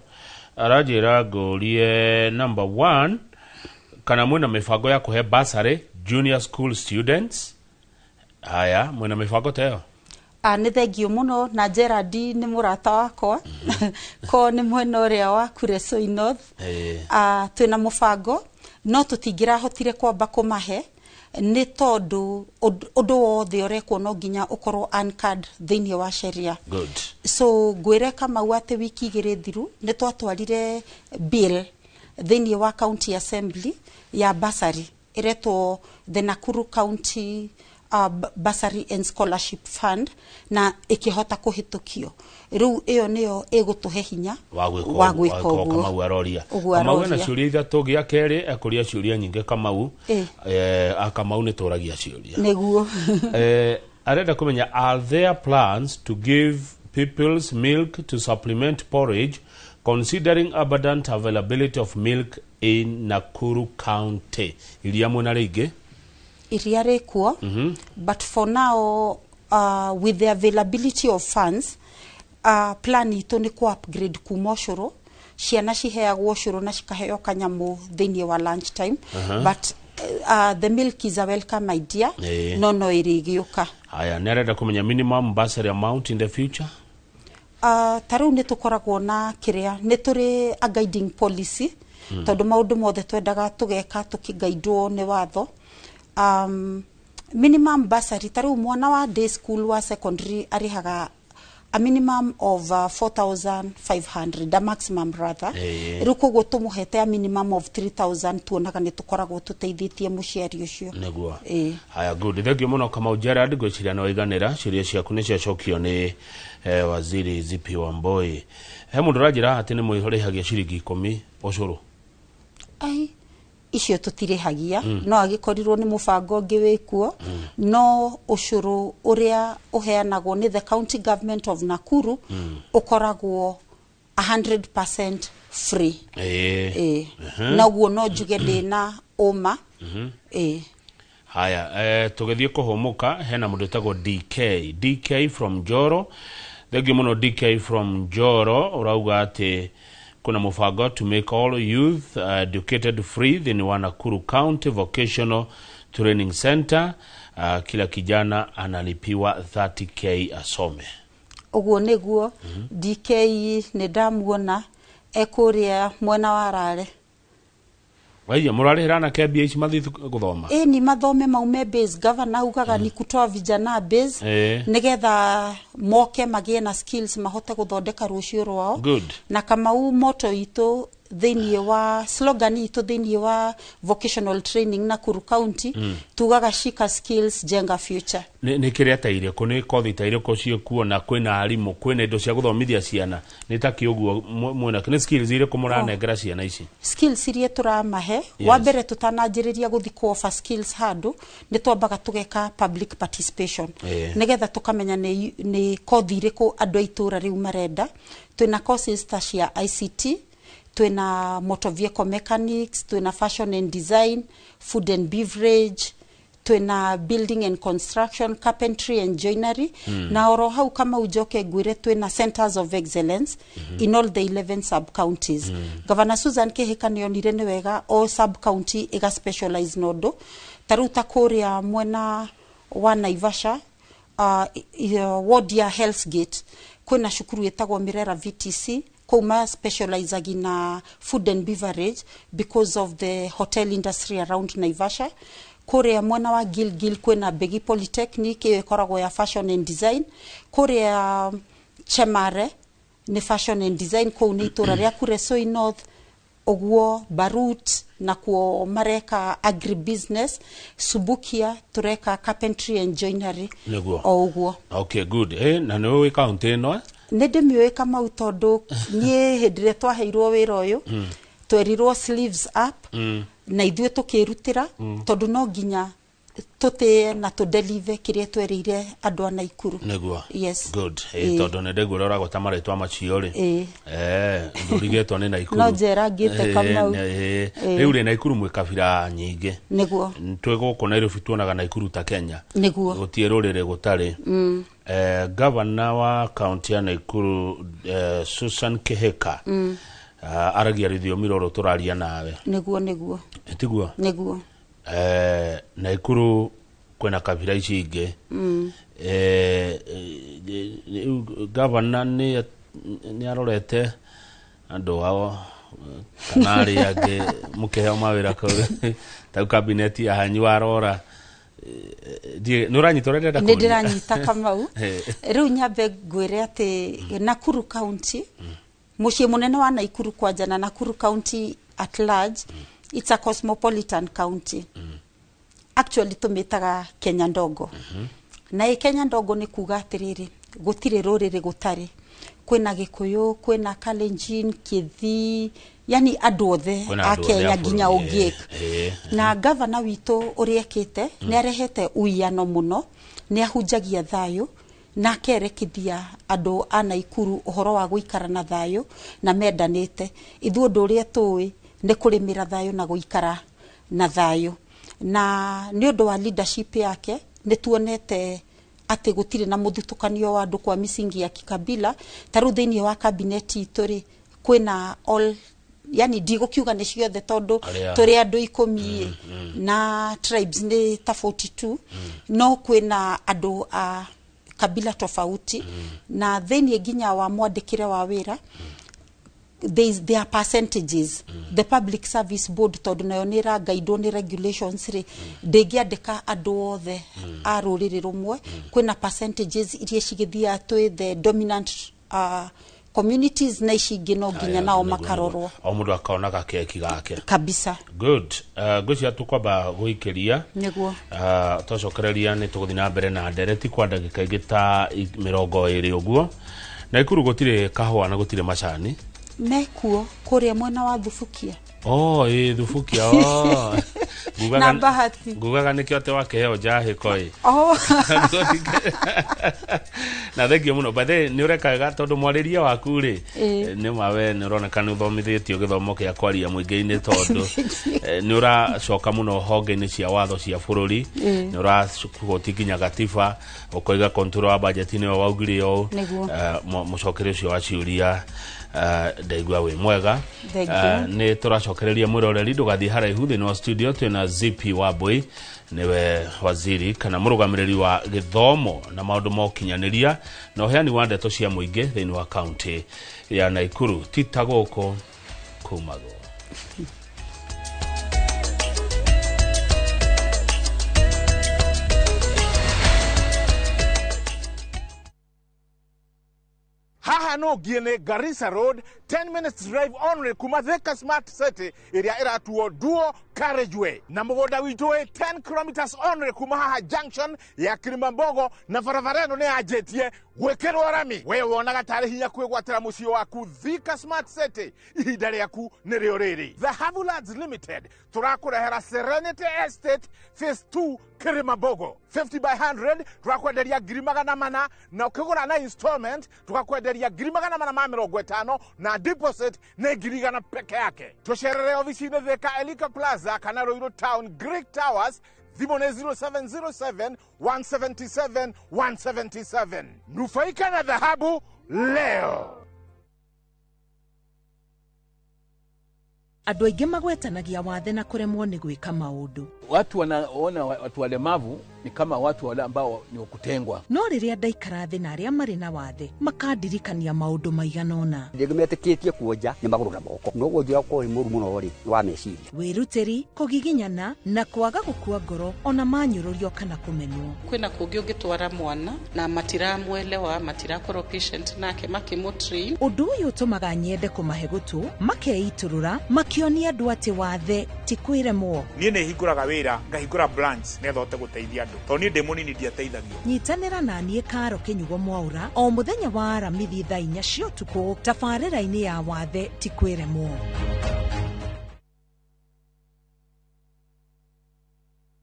aranjĩra ngũrie number one, kana mwĩna mĩbango ya kũhe bursary junior school students? Haya, mwĩna mĩbango ta ĩyo? Nĩ thengio mũno, na Gerard nĩ mũrata wakwa, ko nĩ mwena ũrĩa wa Kuresoi North. Twĩna mũbango, no tũtingĩrahotire kwamba kũmahe nĩ tondũ ũndũ wothe ũrekwo no nginya ũkorwo anchored thĩinĩ wa sheria. So ngwĩre Kamau atĩ wiki 2 thiru nĩ twatwarire bill thĩinĩ wa county assembly ya bursary ĩretwo the Nakuru County Bursary and Scholarship Fund, na ĩkĩhota kũhĩtũkio. Rĩu ĩyo nĩyo ĩgũtũhe hinya wa gwĩka wa gwĩka ũguo. Ũguo. Kamau aroria. Ũguo Kamau ena aroria. ciũria ithatũ. Gĩa kerĩ, ekũria ciũria nyingĩ Kamau. A Kamau nĩ tũragia ciũria. Nĩguo. Arenda kũmenya, are there plans to give pupils milk to supplement porridge, considering abundant availability of milk in Nakuru County? Iria mwena rĩingĩ. Iria rĩkuo, but for now, with the availability of funds, plan itũ nĩ ku upgrade kuma ũcũrũ. Ciana ciheagwo ũcũrũ na cikaheo kanyamũ thĩinĩ wa lunch time, but the milk is a welcome idea, no ĩrĩgĩũka. Haya, nĩ arenda kũmenya minimum bursary amount in the future. Ta rĩu nĩ tũkoragwo na kĩrĩa nĩ tũrĩ a guiding policy. Tondũ maũndũ mothe twendaga tũgeka tũkĩgaidwo nĩ watho. Minimum bursary, ta rĩu mwana wa day school wa secondary arĩhaga a minimum of 4500, a maximum rather. Rĩu koguo tũmũhete a minimum of 3000, tuonaga nĩ tũkoragwo tũteithĩtie mũciari ũcio. Nĩguo. Ĩĩ. Haya, good, thank you mũno Kamau Gerard. Ngwĩciria nĩ waiganĩra, ciũria ciaku nĩ ciacokio nĩ waziri Zipi Wamboi. He mũndũ ũranjĩra atĩ nĩ mwĩrĩhagia ciringi 10 ũcũrũ. Ai, icio tũtirĩhagia. No agĩkorirwo nĩ mũbango ũngĩ wĩkuo, no ũcũrũ ũrĩa ũheanagwo nĩ the county government of Nakuru ũkoragwo 100% free. Ĩĩ, noguo no njuge ndĩna ũma, ĩĩ. Haya, tũgĩthiĩ kũhũmũka, hena mũndũ wĩtagwo DK, DK from Njoro. Thank you mũno DK from Njoro. Ũrauga atĩ kuna mũbango to make all youth educated free thĩinĩ wa Nakuru County Vocational Training Center. Kila kijana analipiwa 30K asome. Ũguo nĩguo. DK nĩ ndamuona ekũrĩa mwena wa Rare. Waiya mũrarĩhĩra anake mbia ici mathiĩ gũthoma? Ĩni, mathome maume base. Governor augaga ni kutoa vijana base nĩgetha moke magĩe na skills mahote gũthondeka rũciũ rwao. Na Kamau, moto itũ thĩinĩ wa slogan itũ thĩinĩ wa vocational training Nakuru County, tugaga shika skills, jenga future. Nĩ kĩrĩa ta irĩkũ, nĩ kothi ta irĩkũ ciĩkuo, na kwĩna arimũ, kwĩna indo cia gũthomithia ciana, nĩ ta kĩ ũguo mwĩna, nĩ skills irĩkũ mũranengera ciana ici? Skills iria tũramahe, wa mbere, tũtananjĩrĩria gũthi ku offer skills handũ, nĩ twambaga tũgeka public participation nĩgetha tũkamenya nĩ kothi irĩkũ andũ a itũra rĩu marenda. Twĩna courses ta cia ICT, twĩna motor vehicle mechanics, twĩna fashion and design, food and beverage, twĩna building and construction, carpentry and joinery. Na oro hau, kama ujoke ngwire, twĩna centers of excellence in all the 11 sub counties. Governor Susan Kihika nĩ onire nĩ wega o sub county ĩga specialize na ũndũ. Ta rĩu ta kũrĩa mwena wa Naivasha, ward ya Hell's Gate, kwĩna cukuru ĩtagwo Mirera VTC. Kũu ma specializagi na food and beverage because of the hotel industry around Naivasha. Kũrĩa mwena wa Gilgil kwĩna Begi Polytechnic, ĩyo ĩkoragwo ya fashion and design. Kũrĩa Chemare nĩ fashion and design, kũu nĩ itũra rĩa Kuresoi North. Ũguo Barut nakuo mareka agribusiness. Subukia tureka carpentry and joinery. O ũguo. Okay, good. Na nĩ ũĩ kaunti ĩno, eh? Nĩ ndĩmĩũĩ Kamau, tondũ niĩ hĩndĩ ĩrĩa twaheirwo wĩra ũyũ, twerirwo sleeves up, na ithuĩ tũkĩrutĩra, tondũ no nginya tũtĩe na tũdeliver kĩrĩa twerĩire andũ a Naikuru. Yes. Good. Tondũ nĩ ndaigua ũrĩa ũragweta marĩtwa macio rĩ, ndũrigĩtwo nĩ Naikuru. No njera ngĩte, Kamau. Rĩu rĩ, Naikuru mwĩ kabira nyingĩ. Nĩguo. Twĩ gũkũ Nairobi tuonaga Naikuru ta Kenya. Gũtirĩ rũrĩrĩ gũtarĩ. Gavana wa kaunti ya Naikuru, Susan Kihika, aragia rũthiomi rũrũ tũraria nawe. Nĩguo. Tiguo? Nĩguo. Naikuru kwĩna kabira ici ingĩ. Rĩu gavana nĩ arorete andũ ao kana arĩa angĩ mũkĩheo mawĩra kũu, tau kabineti ya hanyu warora, nĩ ũranyita ũrĩa ndĩrenda Nĩ kũria? ndĩranyita, Kamau. Rĩu nyambe ngwĩre atĩ Nakuru County, mũciĩ mũnene wa Naikuru kwanja, na Nakuru County at large, it's a cosmopolitan county. Actually tũmĩtaga Kenya ndogo. Na ĩ Kenya ndogo nĩ kuga atĩrĩrĩ, gũtirĩ rũrĩrĩ gũtarĩ. Kwĩna Gĩkũyũ, kwĩna Kalenjin, Kĩthii, yani andũ othe Kwĩna a andũ othe Kenya a nginya bũrũri, Ogiek. Na gavana witũ ũrĩa ekĩte, nĩ arehete uiano mũno, nĩ ahunjagia thayũ na akerekithia andũ a Naikuru ũhoro wa gũikara na thayũ na mendanĩte. Ithuĩ ũndũ ũrĩa tũĩ nĩ kũrĩmĩra thayũ na gũikara na thayũ, na nĩ ũndũ wa leadership yake nĩ tuonete atĩ gũtirĩ na mũthutũkanio wa andũ kwa misingi ya kikabila. Ta rĩu thĩinĩ wa kabineti itũ rĩ, kwĩna all, yani ndigũkiuga nĩ ciothe tondũ tũrĩ andũ 10 ĩ, na tribes nĩ ta 42, no kwĩna andũ a kabila tofauti. Na thĩinĩ nginya wa mwandĩkĩre wa wĩra, There are percentages. The Public Service Board tondu nayo nä ĩrangaidwo nĩ regulations rĩ, ndĩngĩandĩka andũ othe a rũrĩrĩ rũmwe. Kwĩna percentages iria cigĩthiaga twĩ the dominant communities na ici ingĩ no nginya nao makarorwo. O mũndũ akona gakeki gake. Kabisa. Good. Ngwĩciria tũkwamba gũikĩria. Nĩguo. Twacokereria nĩ tũgũthiĩ na mbere na ndereti kwa ndagĩka ingĩ ta 20 ũguo. Naikuru gũtirĩ kahũa na gũtirĩ macani. Mekuo kũrĩa mwena wa Thubukia. Oh, ĩ Thubukia. Oh. Ngugaga- Na Bahati. Ngugaga nĩkĩo atĩ wakĩheo njahĩko ĩ. Oh. Na thengio mũno, by the way, nĩ ũreka wega tondũ mwarĩrie waku rĩ, nĩ ma we nĩ ũroneka nĩ ũthomithĩtio gĩthomo kĩa kwaria mũingĩ-inĩ, tondũ nĩ ũracoka mũno honge-inĩ cia watho cia bũrũri, nĩ ũrakũgoti nginya gatiba, ũkoiga control wa budget nĩwe waugire ũũ. Nĩguo. Mũcokere ũcio wa ciũria, ndaigua wĩ mwega. Thank you. Nĩ tũracokereria mwĩroreri, ndũgathiĩ haraihu. Thĩinĩ wa studio twĩna Zipi Wambui, nĩwe waziri kana mũrũgamĩrĩri wa gĩthomo na maũndũ ma ũkinyanĩria na ũheani wa ndeto cia mũingĩ thĩinĩ wa kaunti ya Naikuru. Tita gũkũ kumagwo. Haha no ngie nĩ Garissa Road, 10 minutes drive only kuma Thika Smart City ĩrĩa ĩratuo Duo Carriageway, na mũgũnda witũ wĩ 10 kilometers only kuma haha junction ya Kilimambogo, na barabara ĩno nĩ yanjĩtie gwĩkĩrwo rami. We wonaga tarĩ hinya kwĩgwatĩra mũciĩ waku Thika Smart City, ihinda rĩaku nĩrĩo rĩrĩ. Dhahabu Lands Limited tũrakũrehera Serenity Estate Phase 2 Kilimambogo, 50 by 100, turakwenderia 400,000, na ũkĩgũra na installment tukakwenderia 450,000, na deposit nĩ 100,000 peke yake. Tũcerere ofici-inĩ Thika Elika Plaza kana Ruiru Town Greek Towers. Thimũ nĩ 0707 177 177. Nufaika na dhahabu leo. Andũ aingĩ magwetanagia wathe na kũremwo nĩ gwĩka maũndũ. Watu wanaona watu walemavu ni kama watu wale ambao ni wa kutengwa. No rĩrĩa ndaikara thĩ na arĩa marĩ na wathe, makandirikania maũndũ maigana ũna. Rĩngĩ metĩkĩtie kuonja nĩ magũrũ na moko, no wonjia ũkorwo wĩ mũru mũno rĩ, nĩ wa meciria. Wĩrutĩri, kũgiginyana na kwaga gũkua ngoro ona manyũrũrio kana kũmenwo. Kwĩna kũngĩ ũngĩtwara mwana na matiramwelewa, matirakorwo patient nake makĩmũtrain. Ũndũ ũyũ ũtũmaga nyende kũmahe gũtũ makeitũrũra, makĩonia andũ atĩ wathe ti kwĩremwo. Niĩ nĩ hingũraga wĩra, ngahingũra branch nĩgetha hote gũteithia andũ, tondũ niĩ ndĩ mũnini ndiateithagio. Nyitanĩra na niĩ Karo Kĩnyugo Mwaũra o mũthenya wa Aramithi thaa 4 cia ũtukũ tabarĩra-inĩ ya wathe ti kwĩremwo.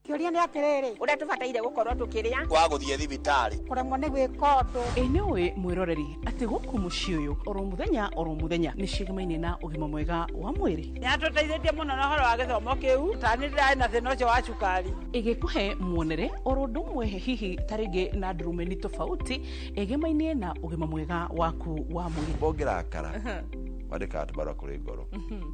Kĩũria nĩ atĩrĩrĩ, ũrĩa tũbataire gũkorwo tũkĩrĩa wa gũthiĩ thibitarĩ. Kũremwo nĩ gwĩka ũndũ. Ĩ nĩ ũĩ mwĩroreri atĩ gũkũ mũciĩ ũyũ oro mũthenya oro mũthenya nĩ cigemaine na ũgima mwega wa mwĩrĩ. Nĩ atũteithĩtie mũno na ũhoro wa gĩthomo kĩu, ta nĩ ndĩrarĩ na thĩna ũcio wa cukari. Ĩgĩkũhe muonere oro ũndũ ũmwe hihi ta rĩngĩ na ndurumeni tofauti ĩgemaine na ũgima mwega waku wa mwĩrĩ. Ũngĩrakara wandĩkaga tũbarũa kũrĩ ngoro,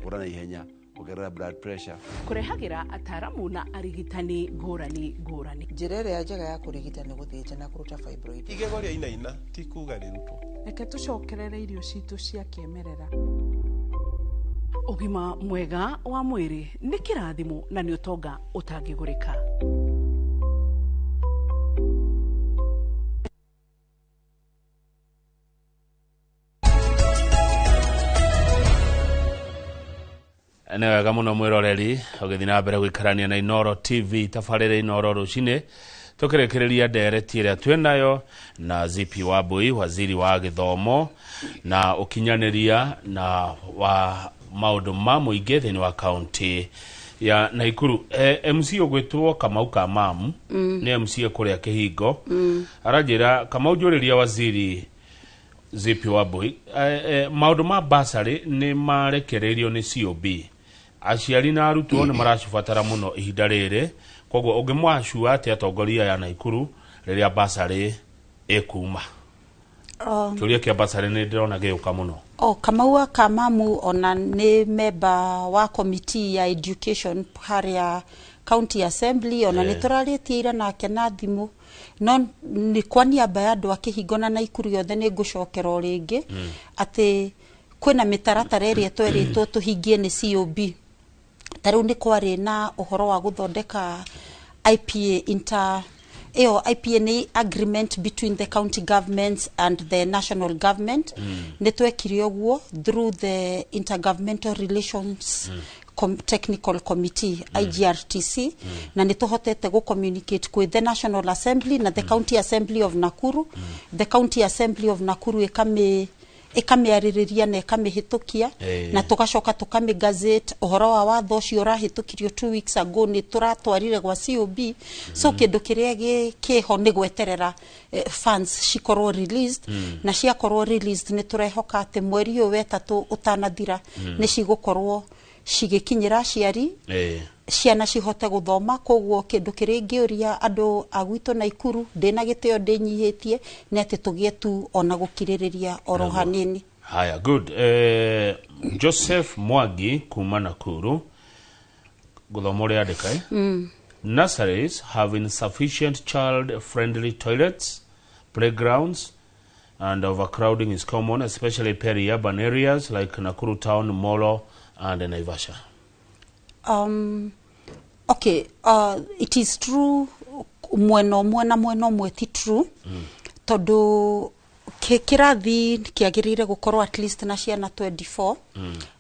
ũra na ihenya, ongerera blood pressure. Kũrehagĩra ataramu na arigitani ngũrani ngũrani. Njĩra ĩrĩa njega ya kũrigita nĩ gũthĩnja na kũruta fibroid. Igego rĩa inaina ti kuga rĩrutwo. Reke tũcokerere irio citũ cia kĩmerera. Ũgima mwega wa mwĩrĩ nĩ kĩrathimo na nĩ ũtonga ũtangĩgũrĩka. Nĩ wega mũno mwĩroreri ũgĩthiĩ na mbere gũikarania na Inooro TV, tabarĩra Inooro rũcinĩ, tũkĩrĩkĩrĩria ndereti ĩrĩa twĩnayo na Zipi Wambui, waziri wa gĩthomo na ũkinyanĩria na wa maũndũ ma mũingĩ thĩinĩ wa kaunti ya Naikuru. MC ũgwĩtwo Kamau Kamamu, nĩ MC kũrĩa Kĩhingo, aranjĩra Kamau njũrĩria waziri Zipi Wambui, maũndũ ma basarĩ nĩ marekereirio nĩ COB, aciari na arutwo nĩ maracibatara mũno ihinda rĩrĩ, koguo ũngĩmwacua atĩa atongoria ya Naikuru rĩrĩa basarĩ ĩkuma? Kĩũria kĩa basarĩ nĩ ndĩrona gĩũka mũno. O Kamau Kamamu ona nĩ memba wa committee ya education harĩa county assembly, ona nĩ tũrarĩtie ira nake na thimũ, no nĩ kwa niaba ya andũ a Kĩhingo na Naikuru yothe nĩ ngũcokera o rĩngĩ atĩ Kwĩna mĩtaratara ĩrĩa twerĩtwo tũhingie nĩ COB. Ta rĩu nĩ kwarĩ na ũhoro wa gũthondeka IPA inter ĩyo IPA nĩ agreement between the county governments and the national government. Nĩ twekire ũguo through the Intergovernmental Relations Technical Committee, IGRTC, na nĩ tũhotete gũ communicate kwĩ the National Assembly na the County Assembly of Nakuru. The County Assembly of Nakuru ĩkamĩarĩrĩria na ĩkamĩhĩtũkia, na tũgacoka tũkamĩ gazette. Ũhoro wa watho ũcio ũrahĩtũkirio 2 weeks ago nĩ tũratwarire gwa COB. So kĩndũ kĩrĩa kĩho nĩ gweterera funds cikorwo released, na ciakorwo released nĩ tũrehoka atĩ mweri ũyũ wetatũ ũtanathira nĩ cigũkorwo cigĩkinyĩra aciari, ciana cihote gũthoma. Koguo kĩndũ kĩrĩa ingĩũria andũ a gwitũ Naikuru ndĩna gĩtĩo ndĩnyihĩtie nĩ atĩ tũgĩe tu ona gũkirĩrĩria oro hanini. Haya, good. Joseph Mwangi kuma Nakuru, gũthoma ũrĩa andĩka, eh? Nurseries have insufficient child friendly toilets, playgrounds and overcrowding is common, especially peri-urban areas like Nakuru town, Molo and Naivasha. Okay, it is true mwena ũmwe, na mwena ũmwe ti true, tondũ kĩrathi kĩagĩrĩire gũkorwo at least na ciana 24,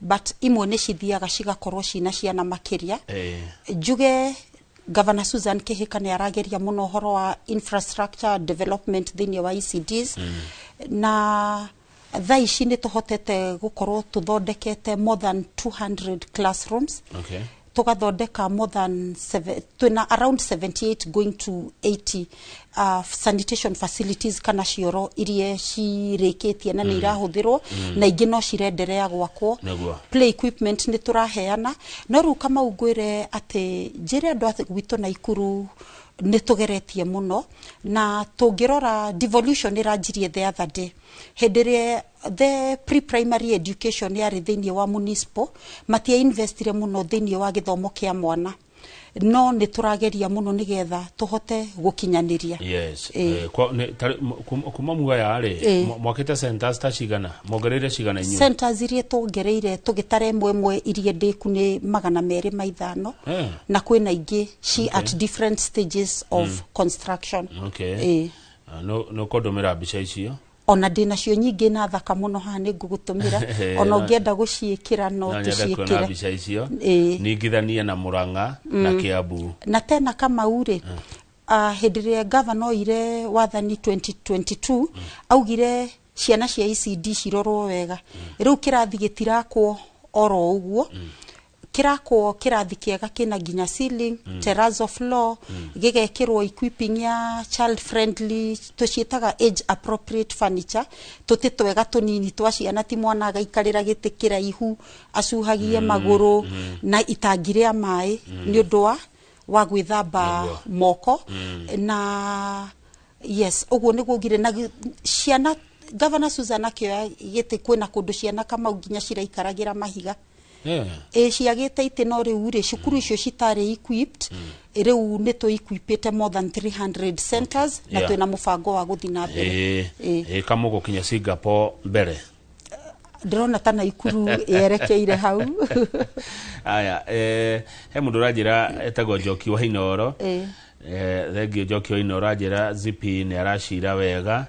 but imwe nĩ cithiaga cigakorwo cina ciana makĩria. Njuge Governor Susan Kihika nĩ arageria mũno ũhoro wa infrastructure development thĩinĩ wa ECDs, na thaa ici nĩ tũhotete gũkorwo tũthondekete more than 200 classrooms, tũgathondeka more than seven, twĩna around 78 going to 80 sanitation facilities kana cioro iria cirĩkĩtie na nĩ irahũthĩrwo, na ingĩ no cirenderea gwakwo. Play equipment nĩ tũraheana. No rĩu Kamau, ngwĩre atĩ njĩre andũ a gwitũ Naikuru nĩ tũgeretie mũno, na tũngĩrora devolution ĩranjirie the other day, hĩndĩ ĩrĩa the pre-primary education yarĩ thĩinĩ wa municipal, matia investire mũno thĩinĩ wa gĩthomo kĩa mwana, no nĩ tũrageria mũno nĩgetha tũhote gũkinyanĩria. Yes. Kuma muoya rĩ, mwakĩte centers ta cigana? Mongereire cigana inyuĩ? Centers iria tuongereire tũgĩtara ĩmwe ĩmwe iria ndĩku nĩ 205, na kwĩna ingĩ ci at different stages of construction. Ah, no kũndũmĩra mbica icio. Ona ndĩ nacio nyingĩ na thaka mũno haha, nĩ ngũgũtũmĩra. Ona ũngĩenda gũciĩkĩra no No nyende kuona tũciĩkĩre. mbica icio, ningithanie na Murang'a na Kiambu. Na tena Kamau rĩ, hĩndĩ ĩrĩa gavana oire wathani 2022, augire ciana cia ECD cirorwo wega. Rĩu kĩrathi gĩtirakwo oro ũguo, kĩrakwo kĩrathi kĩega kĩna nginya ceiling, terrazzo floor, gĩgekĩrwo equipping ya child friendly, tũciĩtaga age appropriate furniture, tũtĩ twega tũnini twa ciana, ti mwana agaikarĩra gĩtĩ kĩraihu acuhagie magũrũ, na itangi rĩa maĩ nĩ ũndũ wa gwĩthamba moko. Na yes, ũguo nĩguo ugire na ciana. Governor Susan akĩoya gĩtĩ, kwĩna kũndũ ciana Kamau nginya ciraikaragĩra mahiga. Ĩ ciagĩte itĩ. No rĩu rĩ, cukuru icio citarĩ equipped, rĩu nĩ tũ equipĩte more than 300 centers, na twĩna mũbango wa gũthiĩ na mbere. Ĩ kamũgũkinya Singapore mbere. Ndĩrona ta Naikuru yerekeire hau. Aya, he mũndũ ũranjĩra etagwo Njoki wa Inoro. Thengio Njoki wa Inoro, anjĩra Zipi nĩ aracira wega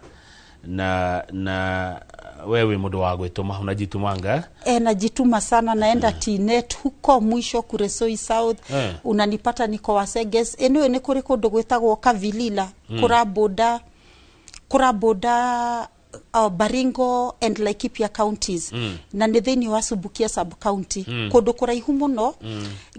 na we wĩ mũndũ wa gwĩtũma, unajitumanga. E, najituma sana. Naenda Tinet huko mwisho Kuresoi South. Unanipata niko Waseges. Anyway, nĩ kũrĩ kũndũ gwĩtagwo Kavilila, kũra border Baringo and Laikipia counties, na nĩ thĩinĩ wa Subukia sub county, kũndũ kũraihu mũno.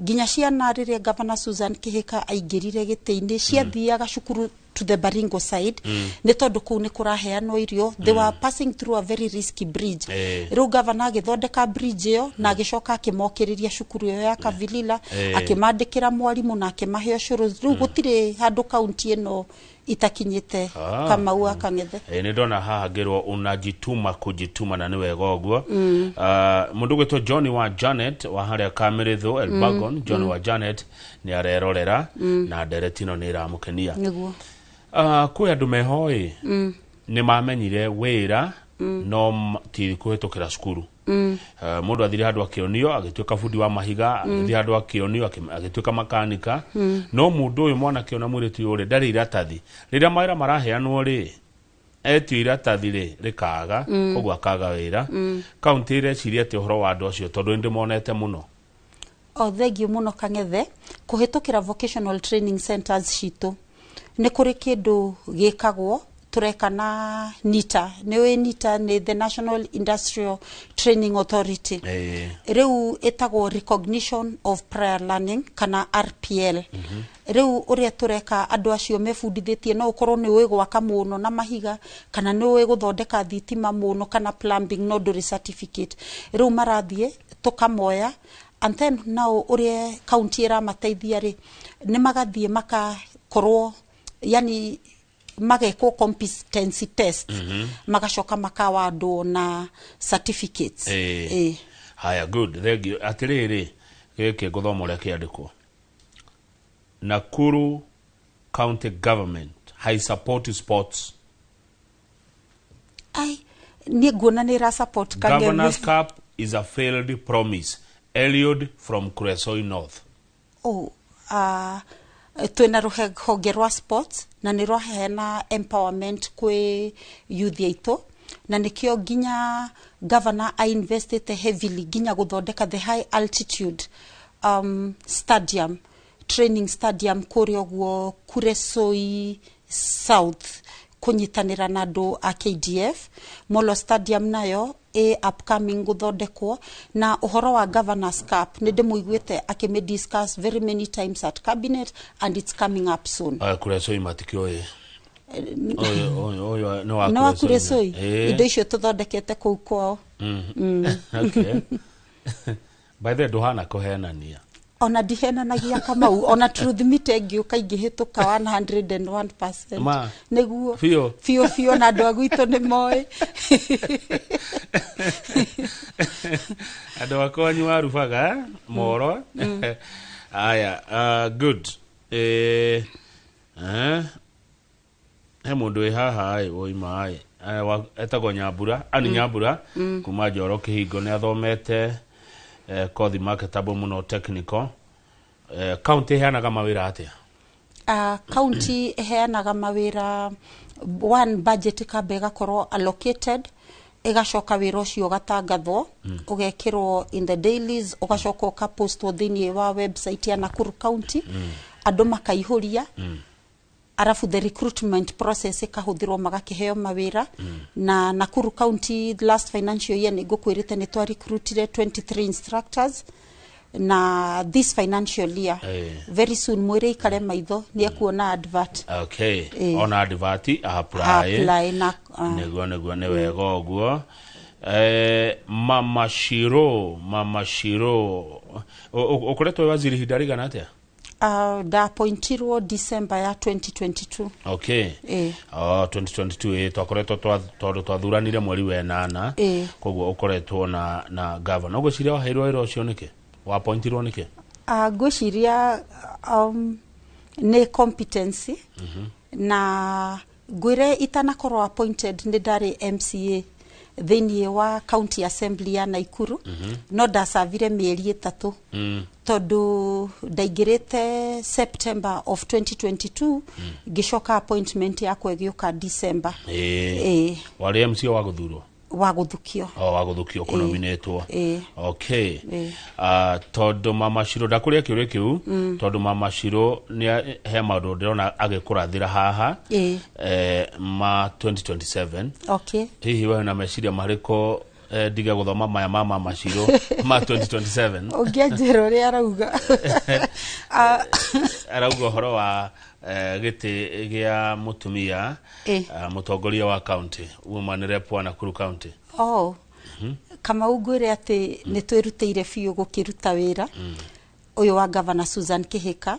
Nginya ciana rĩrĩa Governor Susan Kihika aingĩrire gĩtĩ-inĩ ciathiaga cukuru to the Baringo side, nĩ tondũ kũu nĩ kũraheanwo irio. They were passing through a very risky bridge. Rĩu governor agĩthondeka bridge ĩyo na agĩcoka akĩmokĩrĩria cukuru ĩyo ya Kavilila, akĩmandĩkĩra mwarimũ na akĩmahe ũcũrũ. Rĩu gũtirĩ handũ kaunti ĩno itakinyĩte. Kamau akang'ethe. Nĩ ndona haha ngĩrwo unajituma kujituma, na nĩ wega ũguo. Mũndũ gwĩtwo John wa Janet wa harĩa Kamĩrĩthũ Elbagon, John wa Janet nĩ arerorera, na ndereti ĩno nĩ ĩramũkenia. Kwĩ andũ meho ĩ nĩ mamenyire wĩra No ti kũhĩtũkĩra cukuru. Mũndũ athire handũ akĩonio agĩtuĩka bundi wa mahiga, agĩthiĩ handũ akĩonio agĩtuĩka makanika. No mũndũ ũyũ mwanake ona mũirĩtu ũyũ rĩ, ndarĩ iratathi. Rĩrĩa mawĩra maraheanwo rĩ, etio iratathi rĩ, rĩkaga, koguo akaga wĩra. Kaunti ĩreciria atĩ ũhoro wa andũ acio, tondũ nĩndĩmonete mũno? O thengiũ mũno, Kang'ethe. Kũhĩtũkĩra vocational training centers citũ, nĩ kũrĩ kĩndũ gĩkagwo tũreka na NITA. Nĩ ũĩ NITA nĩ the National Industrial Training Authority. Rĩu ĩtagwo recognition of prior learning kana RPL. Rĩu ũrĩa tũreka, andũ acio mebundithĩtie, no ũkorwo nĩ ũĩ gwaka mũno na mahiga, kana nĩ ũĩ gũthondeka thitima mũno, kana plumbing, no ndũrĩ certificate. Rĩu marathiĩ tũkamoya, and then now ũrĩa kaunti ĩramateithia rĩ, nĩ magathiĩ makakorwo, yani magekwo competency test, magacoka makawandwo na certificates. Haya, good, thank you. Atiriri, gĩkĩ ngũthoma ũrĩa kĩandĩkwo: Nakuru County Government high support sports. Ai, niĩ nguona nĩ ĩra support. Governors Cup is a failed promise. Eliud from Kuresoi North. Oh, twĩna rũhonge rwa sports na nĩ rwaheana empowerment kwĩ youth aitũ, na nĩkĩo nginya governor ainvestĩte heavily nginya gũthondeka the high altitude stadium, training stadium kũrĩa ũguo Kuresoi South, kũnyitanĩra na andũ a KDF. Molo Stadium nayo ĩ upcoming gũthondekwo. Na ũhoro wa Governors Cup, nĩ ndĩmũiguĩte akĩmĩ discuss very many times at cabinet, and it's coming up soon. Kuresoi matikĩũĩ. Ũyũ nĩ wa Nĩ wa Kuresoi. Ĩĩ. Indo icio tũthondekete kũu kwao. Okay. By the way, ndũhana kũhenania. Ona ndihenanagia, Kamau. Ona truth meter ĩngĩũka, ingĩhĩtũka 101%. Ma. Nĩguo. Biũ? Biũ biũ, na andũ a gwitũ nĩ moĩ. Andũ akwanyu warubaga moro. Aya, good. He mũndũ wĩ haha ĩ woima ĩ. Etagwo Nyambura ani Nyambura kuma Njoro Kĩhingo, nĩ athomete kothi marketable mũno technical. County ĩheanaga mawĩra atĩa? County ĩheanaga mawĩra, one, budget ĩkamba ĩgakorwo allocated, ĩgacoka wĩra ũcio ũgatangathwo, ũgekĩrwo in the dailies, ũgacoka ũkapostwo thĩinĩ wa website ya Nakuru County, andũ makaihũria, arabu the recruitment process ĩkahũthĩrwo, magakĩheo mawĩra. Na Nakuru County last financial year, nĩ ngũkwĩrĩte, nĩ twa recruitire 23 instructors, na this financial year, very soon, mwĩrĩ ikare maitho, nĩ ekuona advert. Okay. Ona advert apply. Apply na Nĩguo nĩ wega ũguo. Mama Shiro, Mama Shiro, ũkoretwo wĩ waziri ihinda rĩigana atĩa? Ndaappointirwo December ya 2022. Okay. Oh, 2022, twakoretwo tondũ twathuranire mweri wa ĩnana. Koguo ũkoretwo na governor. Ũgwĩciria waheirwo wĩra ũcio nĩkĩ? Waappointirwo nĩkĩ? Ngwĩciria nĩ competency, na ngwĩre itanakorwo appointed nĩ ndarĩ MCA thĩinĩ wa county assembly ya Naikuru, no ndacavire mĩeri 3, tondũ ndaingĩrĩte September of 2022, ngĩcoka appointment yakwa ĩgĩũka December. Warĩ MCA wa gũthurwo? Wa gũthukio. O wa gũthukio, kũnominĩtwo. Ĩĩ. Okay. Ĩĩ. Tondũ Mama Shiro ndakũria kĩũria kĩu, tondũ Mama Shiro nĩ he maũndũ ndĩrona agĩkũrathĩra haha ma 2027. Hihi we na meciria marĩkũ? Ndige gũthoma maya ma Mama Shiro ma 2027. Ũngĩanjĩra ũrĩa arauga. Arauga ũhoro wa gĩtĩ gĩa mũtumia, mũtongoria wa county, woman rep wa Nakuru County. Oh. Kamau, ngwĩre atĩ nĩ twĩrutĩire biũ gũkĩruta wĩra ũyũ wa Governor Susan Kihika,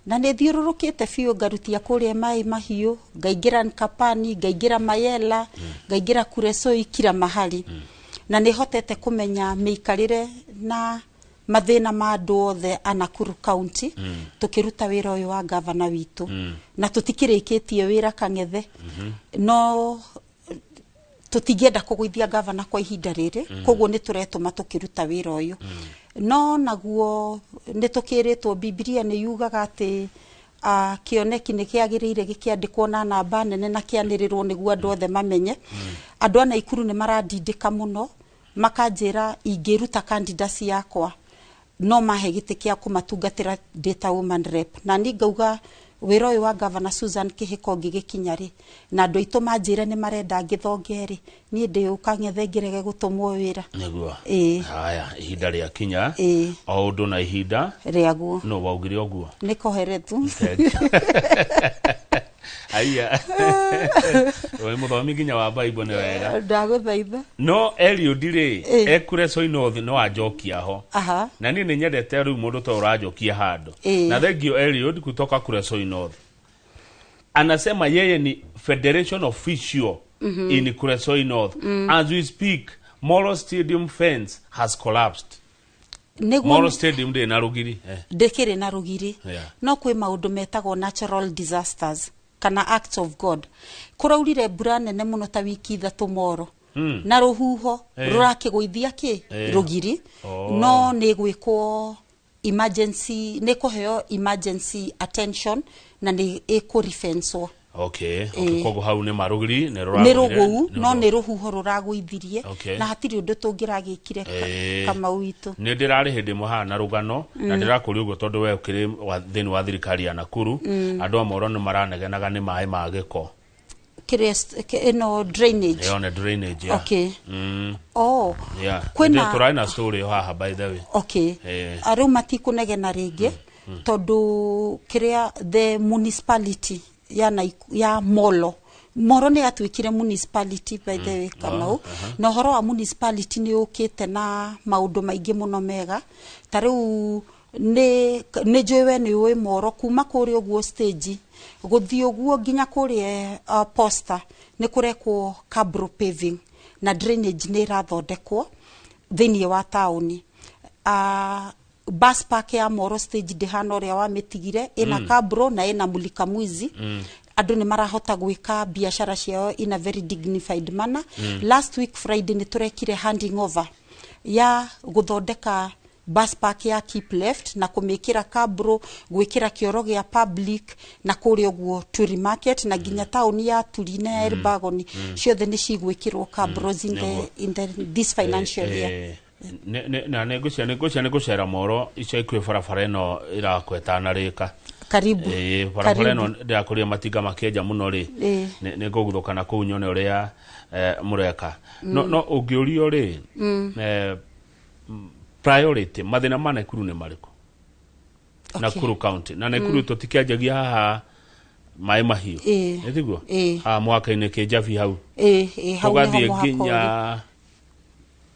na nĩ thiũrũrũkĩte biũ, ngarutia kũrĩa Maĩ Mahiũ, ngaingĩra Nkapani, ngaingĩra Mayela, ngaingĩra Kuresoi, kila mahali, na nĩ hotete kũmenya mĩikarĩre na mathĩna ma andũ othe a Nakuru County, tũkĩruta wĩra ũyũ wa gavana witũ. Na tũtikĩrĩkĩtie wĩra, Kang'ethe, no Tũtingĩenda kũgũithia gavana kwa ihinda rĩrĩ. Koguo nĩ tũretũma tũkĩruta wĩra ũyũ. No naguo nĩ tũkĩrĩtwo, Bibilia nĩ yugaga atĩ kĩoneki nĩ kĩagĩrĩire gĩkĩandĩkwo na namba nene na kĩanĩrĩrwo nĩguo andũ othe mamenye. Andũ a Naikuru nĩ marandindĩka mũno, makanjĩra ingĩruta candidacy yakwa no mahe gĩtĩ kĩa kũmatungatĩra ndĩ ta woman rep. Na niĩ ngauga wĩra ũyũ wa Governor Susan Kĩhĩko ngĩgĩkinya rĩ, na andũ aitũ manjĩre nĩ marenda ngĩthonge rĩ, niĩ ndĩũka ng'ethe ngĩrege gũtũmwo wĩra. Nĩguo. Ĩĩ. Haya, ihinda rĩa kinya. Ĩĩ. O ũndũ na ihinda rĩaguo. No waugire ũguo. Nĩ koherethu. Aiya, wĩ mũthomi nginya wa Bible, nĩ wega. Ndagũthaitha. No Eliud rĩ, Ĩĩ. ekure Soinoth no anjokia ho. Na niĩ nĩ nyendete rĩu mũndũ ta ũranjokia handũ. Na thengio Eliud kutoka Kuresoi North, anasema yeye ni federation official in Kuresoi North. As we speak, Molo Stadium fence has collapsed. Nĩguo. Molo Stadium ndĩ na rũgiri. Ndĩkĩrĩ na rũgiri. No kwĩ maũndũ metagwo natural disasters kana acts of God. Kũraurire mbura nene mũno ta wiki 3 moro na rũhuho rũrakĩgũithia kĩ rũgiri. No nĩ gwĩkwo emergency, nĩ kũheo emergency attention na nĩ ĩkũrifenswo. Okay. Koguo hau nĩ marũgiri nĩ Nĩ rũragũire, rũgũu nĩ no nĩ rũhuho rũragũithirie na hatirĩ ũndũ tũngĩragĩkire Kamau witũ. Nĩ ndĩrarĩ hĩndĩ ĩmwe haha na rũgano na ndĩrakũria ũguo tondũ we ũkĩrĩ thĩinĩ wa thirikari ya Nakuru. Andũ a Moro nĩ maranegenaga nĩ maĩ ma gĩko. Kĩrĩa ĩno drainage? Ĩyo nĩ drainage, yeah. Oh. Kwĩna tũrarĩ na story ĩyo haha, by the way. Rĩu matikũnegena rĩngĩ tondũ kĩrĩa the municipality ya, ya Molo, Moro nĩ yatuĩkire municipality, by the way, Kamau. Na ũhoro wa municipality nĩ ũkĩte na maũndũ maingĩ mũno mega. Ta rĩu nĩ njũĩ we nĩ ũĩ Moro, kuma kũrĩa ũguo stage gũthiĩ ũguo nginya kũrĩa Posta nĩ kũrekwo cabro paving na drainage nĩ ĩrathondekwo thĩinĩ wa taũni. Bus park ya Moro stage ndĩhana ũrĩa wamĩtigire, ĩna cabro na ĩna mulika mwizi. Andũ nĩ marahota gwĩka biacara ciao in a very dignified manner. Last week Friday nĩ tũrekire handing over ya gũthondeka bus park ya Keep Left na kũmĩkĩra cabro, gwĩkĩra kĩoro gĩa public na kũrĩa ũguo Turi Market na nginya taũni ya Turi na ya Elbagon ciothe nĩ cigwĩkĩrwo cabros in the, in the, this financial year. Na nĩ ngũcia nĩ ngũcera Moro ica ikuhĩ, barabara ĩno ĩrakweta na rĩka. Karibu. Ĩĩ, barabara ĩno Karibu. ndĩrakũria matinga makĩenja mũno rĩ. Nĩ ngũguthũka na kũu nyone ũrĩa mũreka. No no ũngĩũrio rĩ, priority mathĩna ma Nakuru nĩ marĩkũ? Nakuru County na Nakuru tũtikĩanjagia haha maĩ mahiũ. Ĩĩ. Ĩ tiguo? Ĩĩ. Haha mwaka-inĩ kĩnjabi hau. Ĩĩ, hau nĩho tũgathiĩ mũhaka ũrĩ. Nginya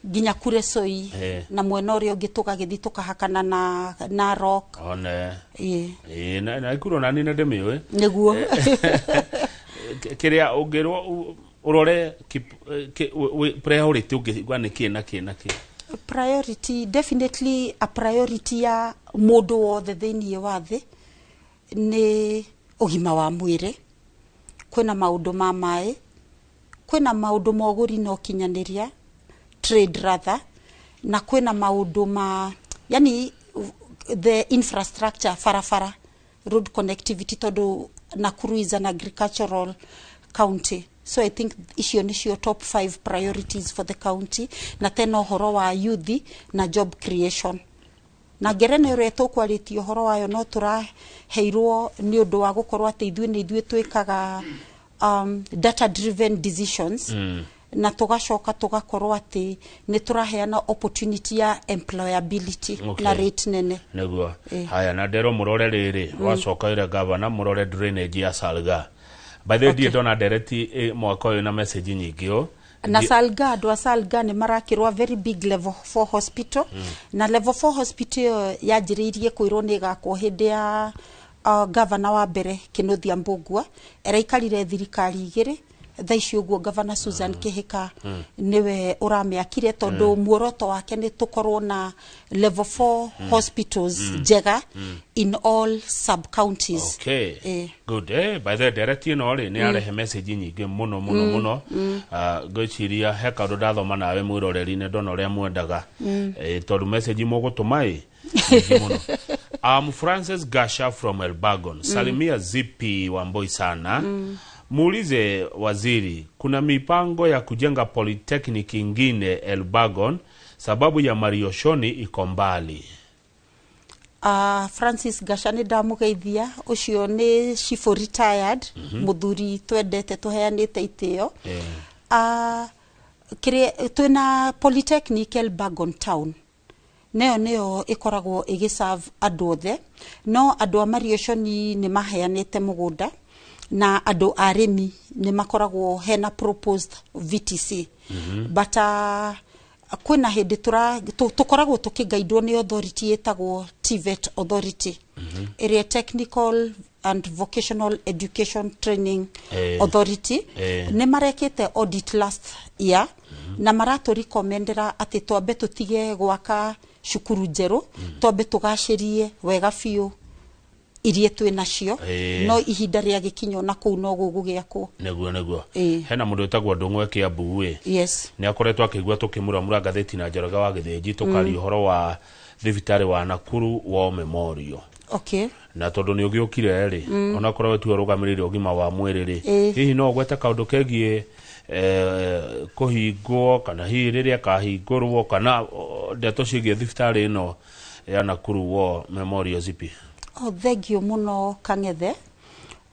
nginya Kuresoi na mwena ũrĩa ũngĩ tũgagĩthiĩ tũkahakana na Narok. One. Ĩĩ. Ĩĩ, na Nakuru ona niĩ nĩ ndĩmĩũĩ. Nĩguo. Kĩrĩa ũngĩrwo ũrore priority ũngĩigua nĩ kĩ na kĩ na kĩ? Priority, definitely a priority ya mũndũ wothe thĩinĩ wa thĩ nĩ ũgima wa mwĩrĩ. Kwĩna maũndũ ma maĩ, kwĩna maũndũ ma ũgũri na ũkinyanĩria, trade rather, na kwĩna maũndũ ma yani the infrastructure, barabara, road connectivity, tondũ Nakuru is an agricultural county. So I think icio nĩcio top five priorities for the county, na tena ũhoro wa youth na job creation na ngereno ĩrĩa tũkwarĩtie ũhoro wayo no tũraheirwo nĩ ũndũ wa gũkorwo atĩ ithuĩ nĩ ithuĩ twĩkaga data driven decisions na tũgacoka tũgakorwo atĩ nĩ tũraheana opportunity ya employability na rate nene. Nĩguo. Ĩĩ. Haya, na nderwo mũrore rĩrĩ, wacoka wĩre gavana mũrore drainage ya Salga. By the way, ndiĩ ndona ndereti mwaka ũyũ na message nyingĩ ũ. Na Salga, andũ a Salga nĩ marakĩrwo a very big level 4 hospital. Na level 4 hospital ĩyo yanjĩrĩirie kwĩrwo nĩ ĩgakwo hĩndĩ ya governor wa mbere Kĩnuthia Mbũgua. Eraikarire thirikari igĩrĩ. Thaa ici ũguo Gavana Susan Kihika nĩwe ũramĩakire, tondũ muoroto wake nĩ tũkorwo na level 4 hospitals njega in all sub counties. Okay. Good. By the way, ndereti ĩno rĩ nĩ yarehe message nyingĩ mũno mũno mũno. Ngwĩciria he kaũndũ ndathoma nawe mwĩroreri nĩ ndona ũrĩa mwendaga. Tondũ message mũgũtũma ĩ nyingĩ mũno. Francis Gasha from Elbagon. Salimia Zipi Wamboi sana. Muulize waziri, kuna mipango ya kujenga polytechnic ingine Elbagon, sababu ya Marioshoni iko mbali. Francis Gasha, nĩ ndamũgeithia. Ũcio nĩ chief retired, mũthuri twendete, tũheanĩte itĩo. Kĩrĩa twĩna polytechnic Elbagon town, nayo nĩyo ĩkoragwo ĩgĩserve andũ othe, no andũ a Marioshoni nĩ maheanĩte mũgũnda na andũ a arĩmi nĩ makoragwo hena proposed VTC. But kwĩna hĩndĩ tũkoragwo tũkĩgaidwo nĩ authority ĩtagwo TVET authority, ĩrĩa Technical and Vocational Education Training Authority. Nĩ marekĩte audit last year na maratũrecommendera atĩ twambe tũtige gwaka cukuru njerũ, twambe tũgacĩrie wega biũ iria twĩ nacio. No ihinda rĩa gĩkinya na kũu no gũgũgĩakwo. Nĩguo. Hena mũndũ wĩtagwo Ndũng'ũ e Kĩambu ĩ. Nĩ akoretwo akĩigua tũkĩmuramura ngathĩti na Njoroge wa Gĩthĩnji, tũkaria ũhoro wa thibitarĩ wa Nakuru War Memorial. Na tondũ nĩ ũgĩũkire rĩ, onakorwo we tiwe ũrũgamĩrĩire ũgima wa mwĩrĩ rĩ, hihi no ũgwete kaũndũ kegiĩ kũhingwo kana hihi rĩrĩa kahingũrwo kana ndeto ciĩgiĩ thibitarĩ ĩno ya Nakuru War Memorial, Zipi? Oh, thengio mũno, Kang'ethe.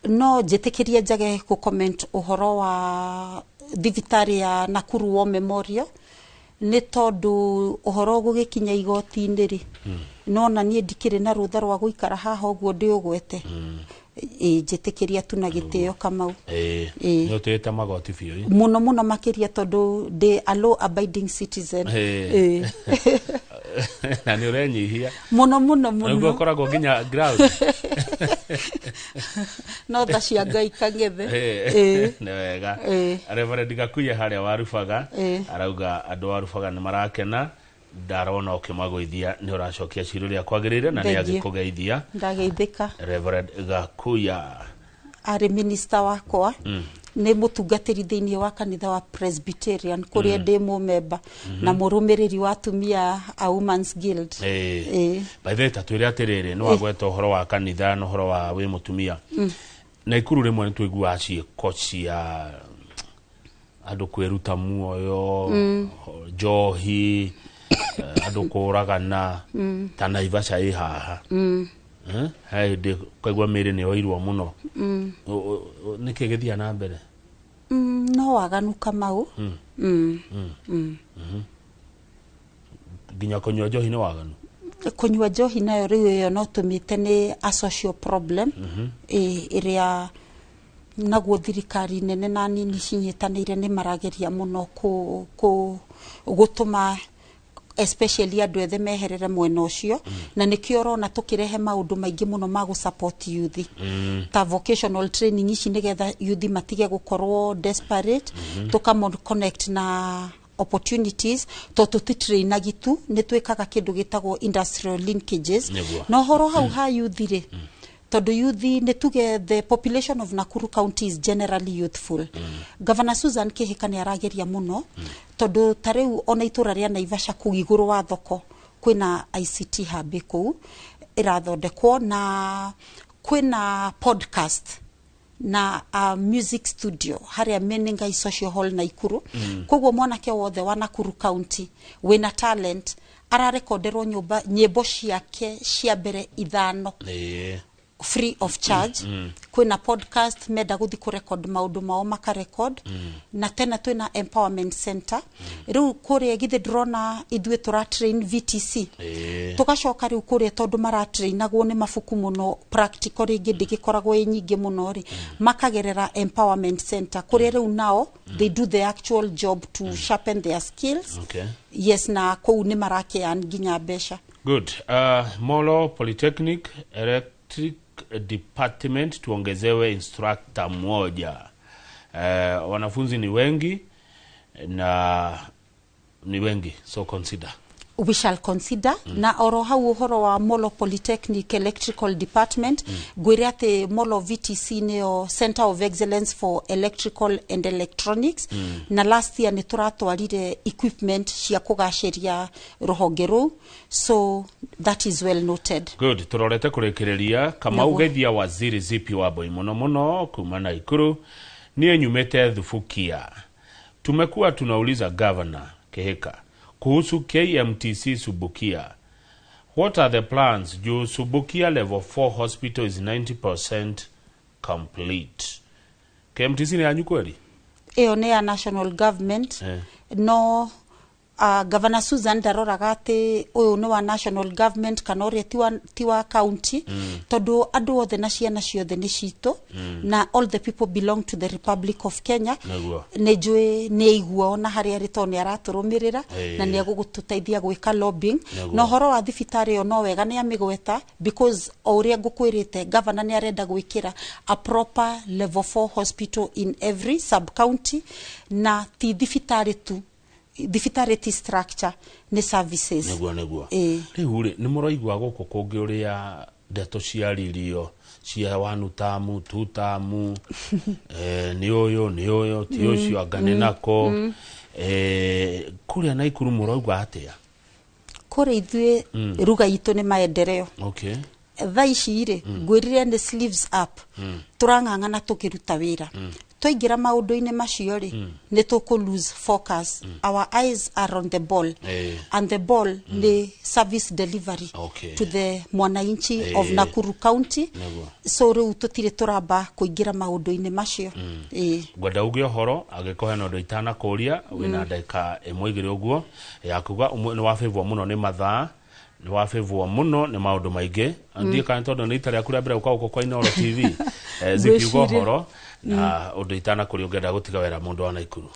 No njĩtĩkĩrie njage gũ comment ũhoro wa thibitarĩ ya Nakuru War Memorial, nĩ tondũ ũhoro gũgĩkinya igoti-inĩ rĩ, nona niĩ ndikĩrĩ na rũtha rwa gũikara haha ũguo ndĩ ũgwete. Ĩ, njĩtĩkĩria tu na gĩtĩo, Kamau. Nĩ ũtĩĩte magoti biũ, ĩ? Mũno mũno makĩria, tondũ ndĩ a law abiding citizen. Na nĩ ũrenyihia. Mũno mũno. Nĩguo. Mũno. Ũkoragwo nginya ground. No tha cia Ngai, Kang'ethe. Nĩ wega. Reverend Gakuya harĩa warubaga arauga andũ a Rubaga nĩ marakena, ndarona ũkĩmagũithia, nĩ ũracokia cira ũrĩa kwagĩrĩire na nĩ Thengiũ. agĩkũgeithia. Ndageithĩka. Reverend Gakuya. Arĩ minista wakwa, nĩ mũtungatĩri thĩinĩ wa kanitha wa Presbyterian kũrĩa ndĩ mũmemba na mũrũmĩrĩri wa atumia a Women's Guild. By the way, ta twĩre atĩrĩrĩ, nĩ wagweta ũhoro wa kanitha na ũhoro wa wĩ mũtumia. Naikuru rĩmwe nĩ tũiguaga ciĩko cia andũ kwĩruta muoyo, njohi, andũ kũragana, ta Naivasha ĩ haha. He hĩndĩ ũkaigua mĩĩrĩ nĩ yoirwo mũno. Nĩkĩ gĩthiaga na mbere? No waganu, Kamau. Nginya kũnyua njohi nĩ waganu? Kũnyua njohi nayo rĩu ĩyo no tũmĩte nĩ a social problem, ĩrĩa naguo thirikari nene na nini cinyitanĩire nĩ marageria mũno kũ gũtũma especially andũ ethĩ meherere mwena ũcio, na nĩkĩo ũrona tũkĩrehe maũndũ maingĩ mũno ma gũ support youth, ta vocational training ici, nĩgetha youth matige gũkorwo desperate, tũkamo connect na opportunities, tondũ tũtitrainagi tu, nĩ twĩkaga kĩndũ gĩtagwo industrial linkages. Na ũhoro hau ha youth rĩ, tondũ youth nĩ tuge the population of Nakuru County is generally youthful, Governor Susan Kihika nĩ arageria mũno, tondũ ta rĩu ona itũra rĩa Naivasha kũu igũrũ wa thoko kwĩna ICT hub kũu ĩrathondekwo, na kwĩna podcast na music studio harĩa Menengai Social Hall Naikuru. Koguo mwanake wothe wa Nakuru County wĩna talent ararekonderwo nyũmba nyĩmbo ciake cia mbere 5 free of charge. Kwĩna podcast, menda gũthi kũrecord maũndũ mao makarecord. Na tena twĩna empowerment center rĩu kũrĩa, githĩ ndĩrona ithuĩ tũra train VTC, tũgacoka rĩu kũrĩa, tondũ maratrainagwo nĩ mabuku mũno, practical rĩngĩ ndĩgĩkoragwo ĩ nyingĩ mũno rĩ, makagerera empowerment center kũrĩa rĩu nao they do the actual job to sharpen their skills. Yes, na kũu nĩ marakĩan nginya mbeca. Good. Molo Polytechnic Electric Department tuongezewe instructor mmoja. Wanafunzi ni wengi na ni wengi, so consider. We shall consider. Na oro hau ũhoro wa Molo Polytechnic Electrical Department, ngwĩre atĩ Molo VTC nĩyo Center of Excellence for Electrical and Electronics, na last year nĩ tũratwarire equipment cia kũgacĩria rũhonge rũu, so that is well noted. Good. Turorete kurekereria. Kamau, Nĩguo. Geithia waziri Zipi Wambui muno muno kuma Naikuru. Niĩ nyumĩte Thubukia. Tumekuwa tunauliza Governor Kihika kuhusu KMTC Subukia. What are the plans? Juu Subukia level 4 hospital is 90% complete. KMTC nĩ yanyu kweli? Ĩyo nĩ ya national government. No Governor Susan ndaroraga atĩ ũyũ nĩ wa national government kana ũrĩa ti wa county, tondũ andũ othe na ciana ciothe nĩ citũ, na all the people belong to the Republic of Kenya. Nĩ njũĩ nĩ aigua ona harĩa arĩ, tondũ nĩ aratũrũmĩrĩra na nĩ egũgũtũteithia gwĩka lobbying. Na ũhoro wa thibitarĩ ĩyo, no wega nĩ amĩgweta, because o ũrĩa ngũkwĩrĩte, governor nĩ arenda gwĩkĩra a proper level 4 hospital in every sub county, na ti thibitarĩ tu. Thibitarĩ ti structure, nĩ services. Nĩguo. Ĩĩ. Rĩu rĩ, nĩ mũraigua gũkũ kũngĩ ũrĩa ndeto ciaririo cia wanu tamu tu tamu, nĩ ũyũ nĩ ũyũ ti ũcio anga nĩ nako, kũrĩa Naikuru mũraigua atĩa? Kũrĩ ithuĩ, ruga itũ nĩ maendeleo. Thaa ici rĩ, ngwĩrire nĩ sleeves up. Tũrang'ang'ana tũkĩruta wĩra. Twaingĩra maũndũ-inĩ macio rĩ, nĩ tũkũ lose focus. Our eyes are on the ball, and the ball nĩ service delivery to the mwananchi of Nakuru County. So rĩu tũtirĩ tũramba kũingĩra maũndũ-inĩ macio. Ĩĩ. Ngwenda uge ũhoro angĩkorwo hena ũndũ itanakũria, wĩna ndagĩka ĩmwe igĩrĩ ũguo ya kuga. Ũmwe nĩ wabĩvwo mũno nĩ mathaa, nĩ wabĩvwo mũno nĩ maũndũ maingĩ. Ndiĩ kana tondũ nĩ ita rĩaku rĩa mbere gũka gũkũ kwa Inooro TV, zikiuga Ngwĩciria. ũhoro na ũndũ itanakũria ũngĩenda gũtiga wĩra mũndũ wa Naikuru.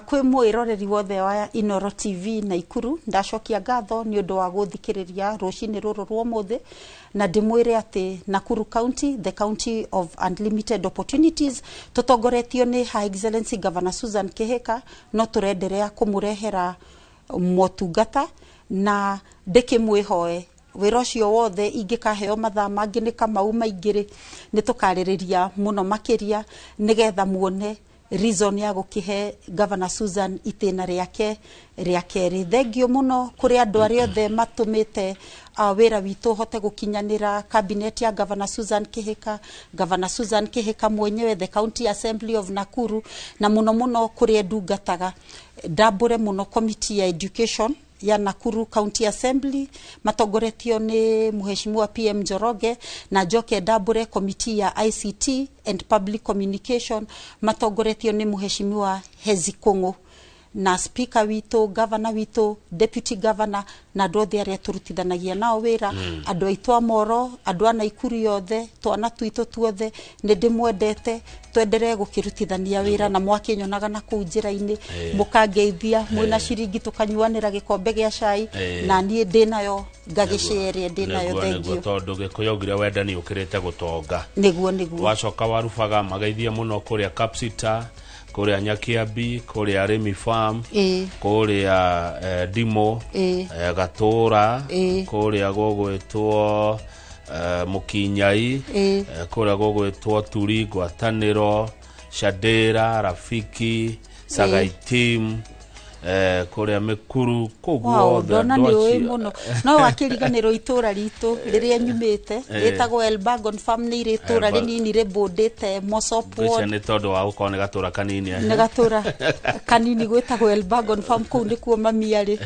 Kwĩ mwĩroreri wothe wa Inoro TV Naikuru, ndacokia ngatho nĩ ũndũ wa gũthikĩrĩria rũcinĩ rũrũ rwa ũmũthĩ, na ndĩmwĩre atĩ Nakuru County, the county of unlimited opportunities, tũtongoretio nĩ Her Excellency Governor Susan Kihika, no tũrenderea kũmũrehera motungata, na ndĩkĩmwĩhoe wĩra ũcio wothe ingĩkaheo mathaa mangĩ nĩ Kamau maingĩ rĩ, nĩ tũkarĩrĩria mũno makĩria nĩgetha muone reason ya gũkĩhe Governor Susan itĩna rĩake rĩa kerĩ. Thengio mũno kũrĩ andũ arĩa othe matũmĩte wĩra witũ ũhote gũkinyanĩra, cabinet ya Governor Susan Kihika, Governor Susan Kihika mwenyewe, the County Assembly of Nakuru, na mũno mũno kũrĩa ndungataga. Ndambũre mũno committee ya education ya Nakuru County Assembly matongoretio nĩ Mheshimiwa PM Njoroge, na njoke ndambũre committee ya ICT and Public Communication matongoretio nĩ Mheshimiwa Hezi Kung'u, na speaker witũ, governor witũ, deputy governor, na andũ othe arĩa tũrutithanagia nao wĩra, andũ aitũ a Moro, andũ a Naikuru yothe, twana twitũ tuothe, nĩ ndĩmwendete. Twenderee gũkĩrutithania wĩra, na mwakĩnyonaga na kũu njĩra-inĩ, mũkangeithia mwĩna ciringi, tũkanyuanĩra gĩkombe gĩa cai, na niĩ ndĩnayo ngagĩcere ndĩnayo. Nĩguo. Thengio. Tondũ Gĩkũyũ augire wendani ũkĩrĩte gũtonga. Nĩguo. Wacoka warubaga mageithie mũno kũrĩa Kapsita, kũrĩa Nyakiambi, kũrĩa Remi Farm, kũrĩa Ndimo, Gatũra, kũrĩa gũgwĩtwo Mũkinyai, kũrĩa gũgwĩtwo Turi, Ngwatanĩro, Shadera, Rafiki, Sagaitim, kũrĩa Mĩkuru, kũu Wow, guothe. ndona Andũ nĩ ũĩ acio. Mũno no wakĩriganĩrwo itũra ritũ rĩrĩa nyumĩte, rĩtagwo Elbagon Farm, nĩ irĩ itũra rĩnini rĩbũndĩte Mosop Ngwĩciria Ward. nĩ tondũ wa gũkorwo nĩ gatũra kanini. Nĩ gatũra kanini gwĩtagwo Elbagon Farm, kũu nĩkuo mami arĩ,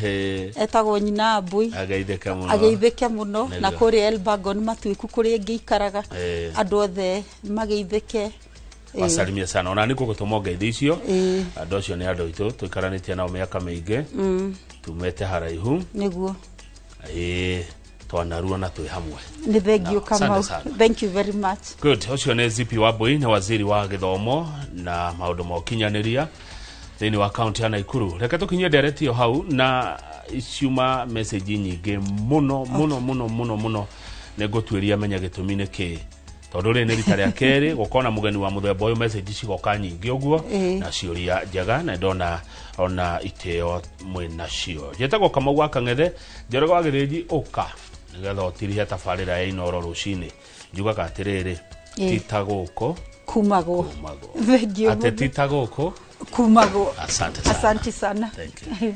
etagwo nyina Mbui. Ageithĩke mũno. Ageithĩke mũno na kũrĩa Elbagon matuĩku kũrĩa ngĩikaraga, andũ othe mageithĩke. Wasalimia sana, ona nĩ ngũgũtũma ngeithi icio. Andũ acio nĩ andũ aitũ tũikaranĩtie nao mĩaka mĩingĩ, tumĩte haraihu. Ĩĩ, twanarua na twĩ hamwe. Nĩ thengio. No, Kamau. asante sana. Thank you very much. Good. Ũcio nĩ Zipi Wambui, nĩ waziri wa gĩthomo na maũndũ ma ũkinyanĩria thĩinĩ wa kaunti ya Naikuru. Reke tũkinyie ndereti ĩyo hau, na ciuma message nyingĩ mũno mũno mũno mũno mũno, nĩ ngũtuĩria menya gĩtũmi nĩ kĩ. Tondũ rĩrĩ nĩ rita rĩa kerĩ gũkorwo na mũgeni wa mũthemba ũyũ, message cigoka nyingĩ ũguo na ciũria njega, na ndona ona itĩo mwĩ nacio. Njĩtagwo Kamau wa Kang'ethe. Njoroge wa Gĩthĩnji, ũka nĩgetha ũtirihe tabarĩra ya Inooro rũcinĩ. Njugaga atĩrĩrĩ, tita gũkũ kumagwo. Kumagwo. Thengiũ atĩ mũno. Tita gũkũ kumagwo. Asante sana. Asante sana. Thank you.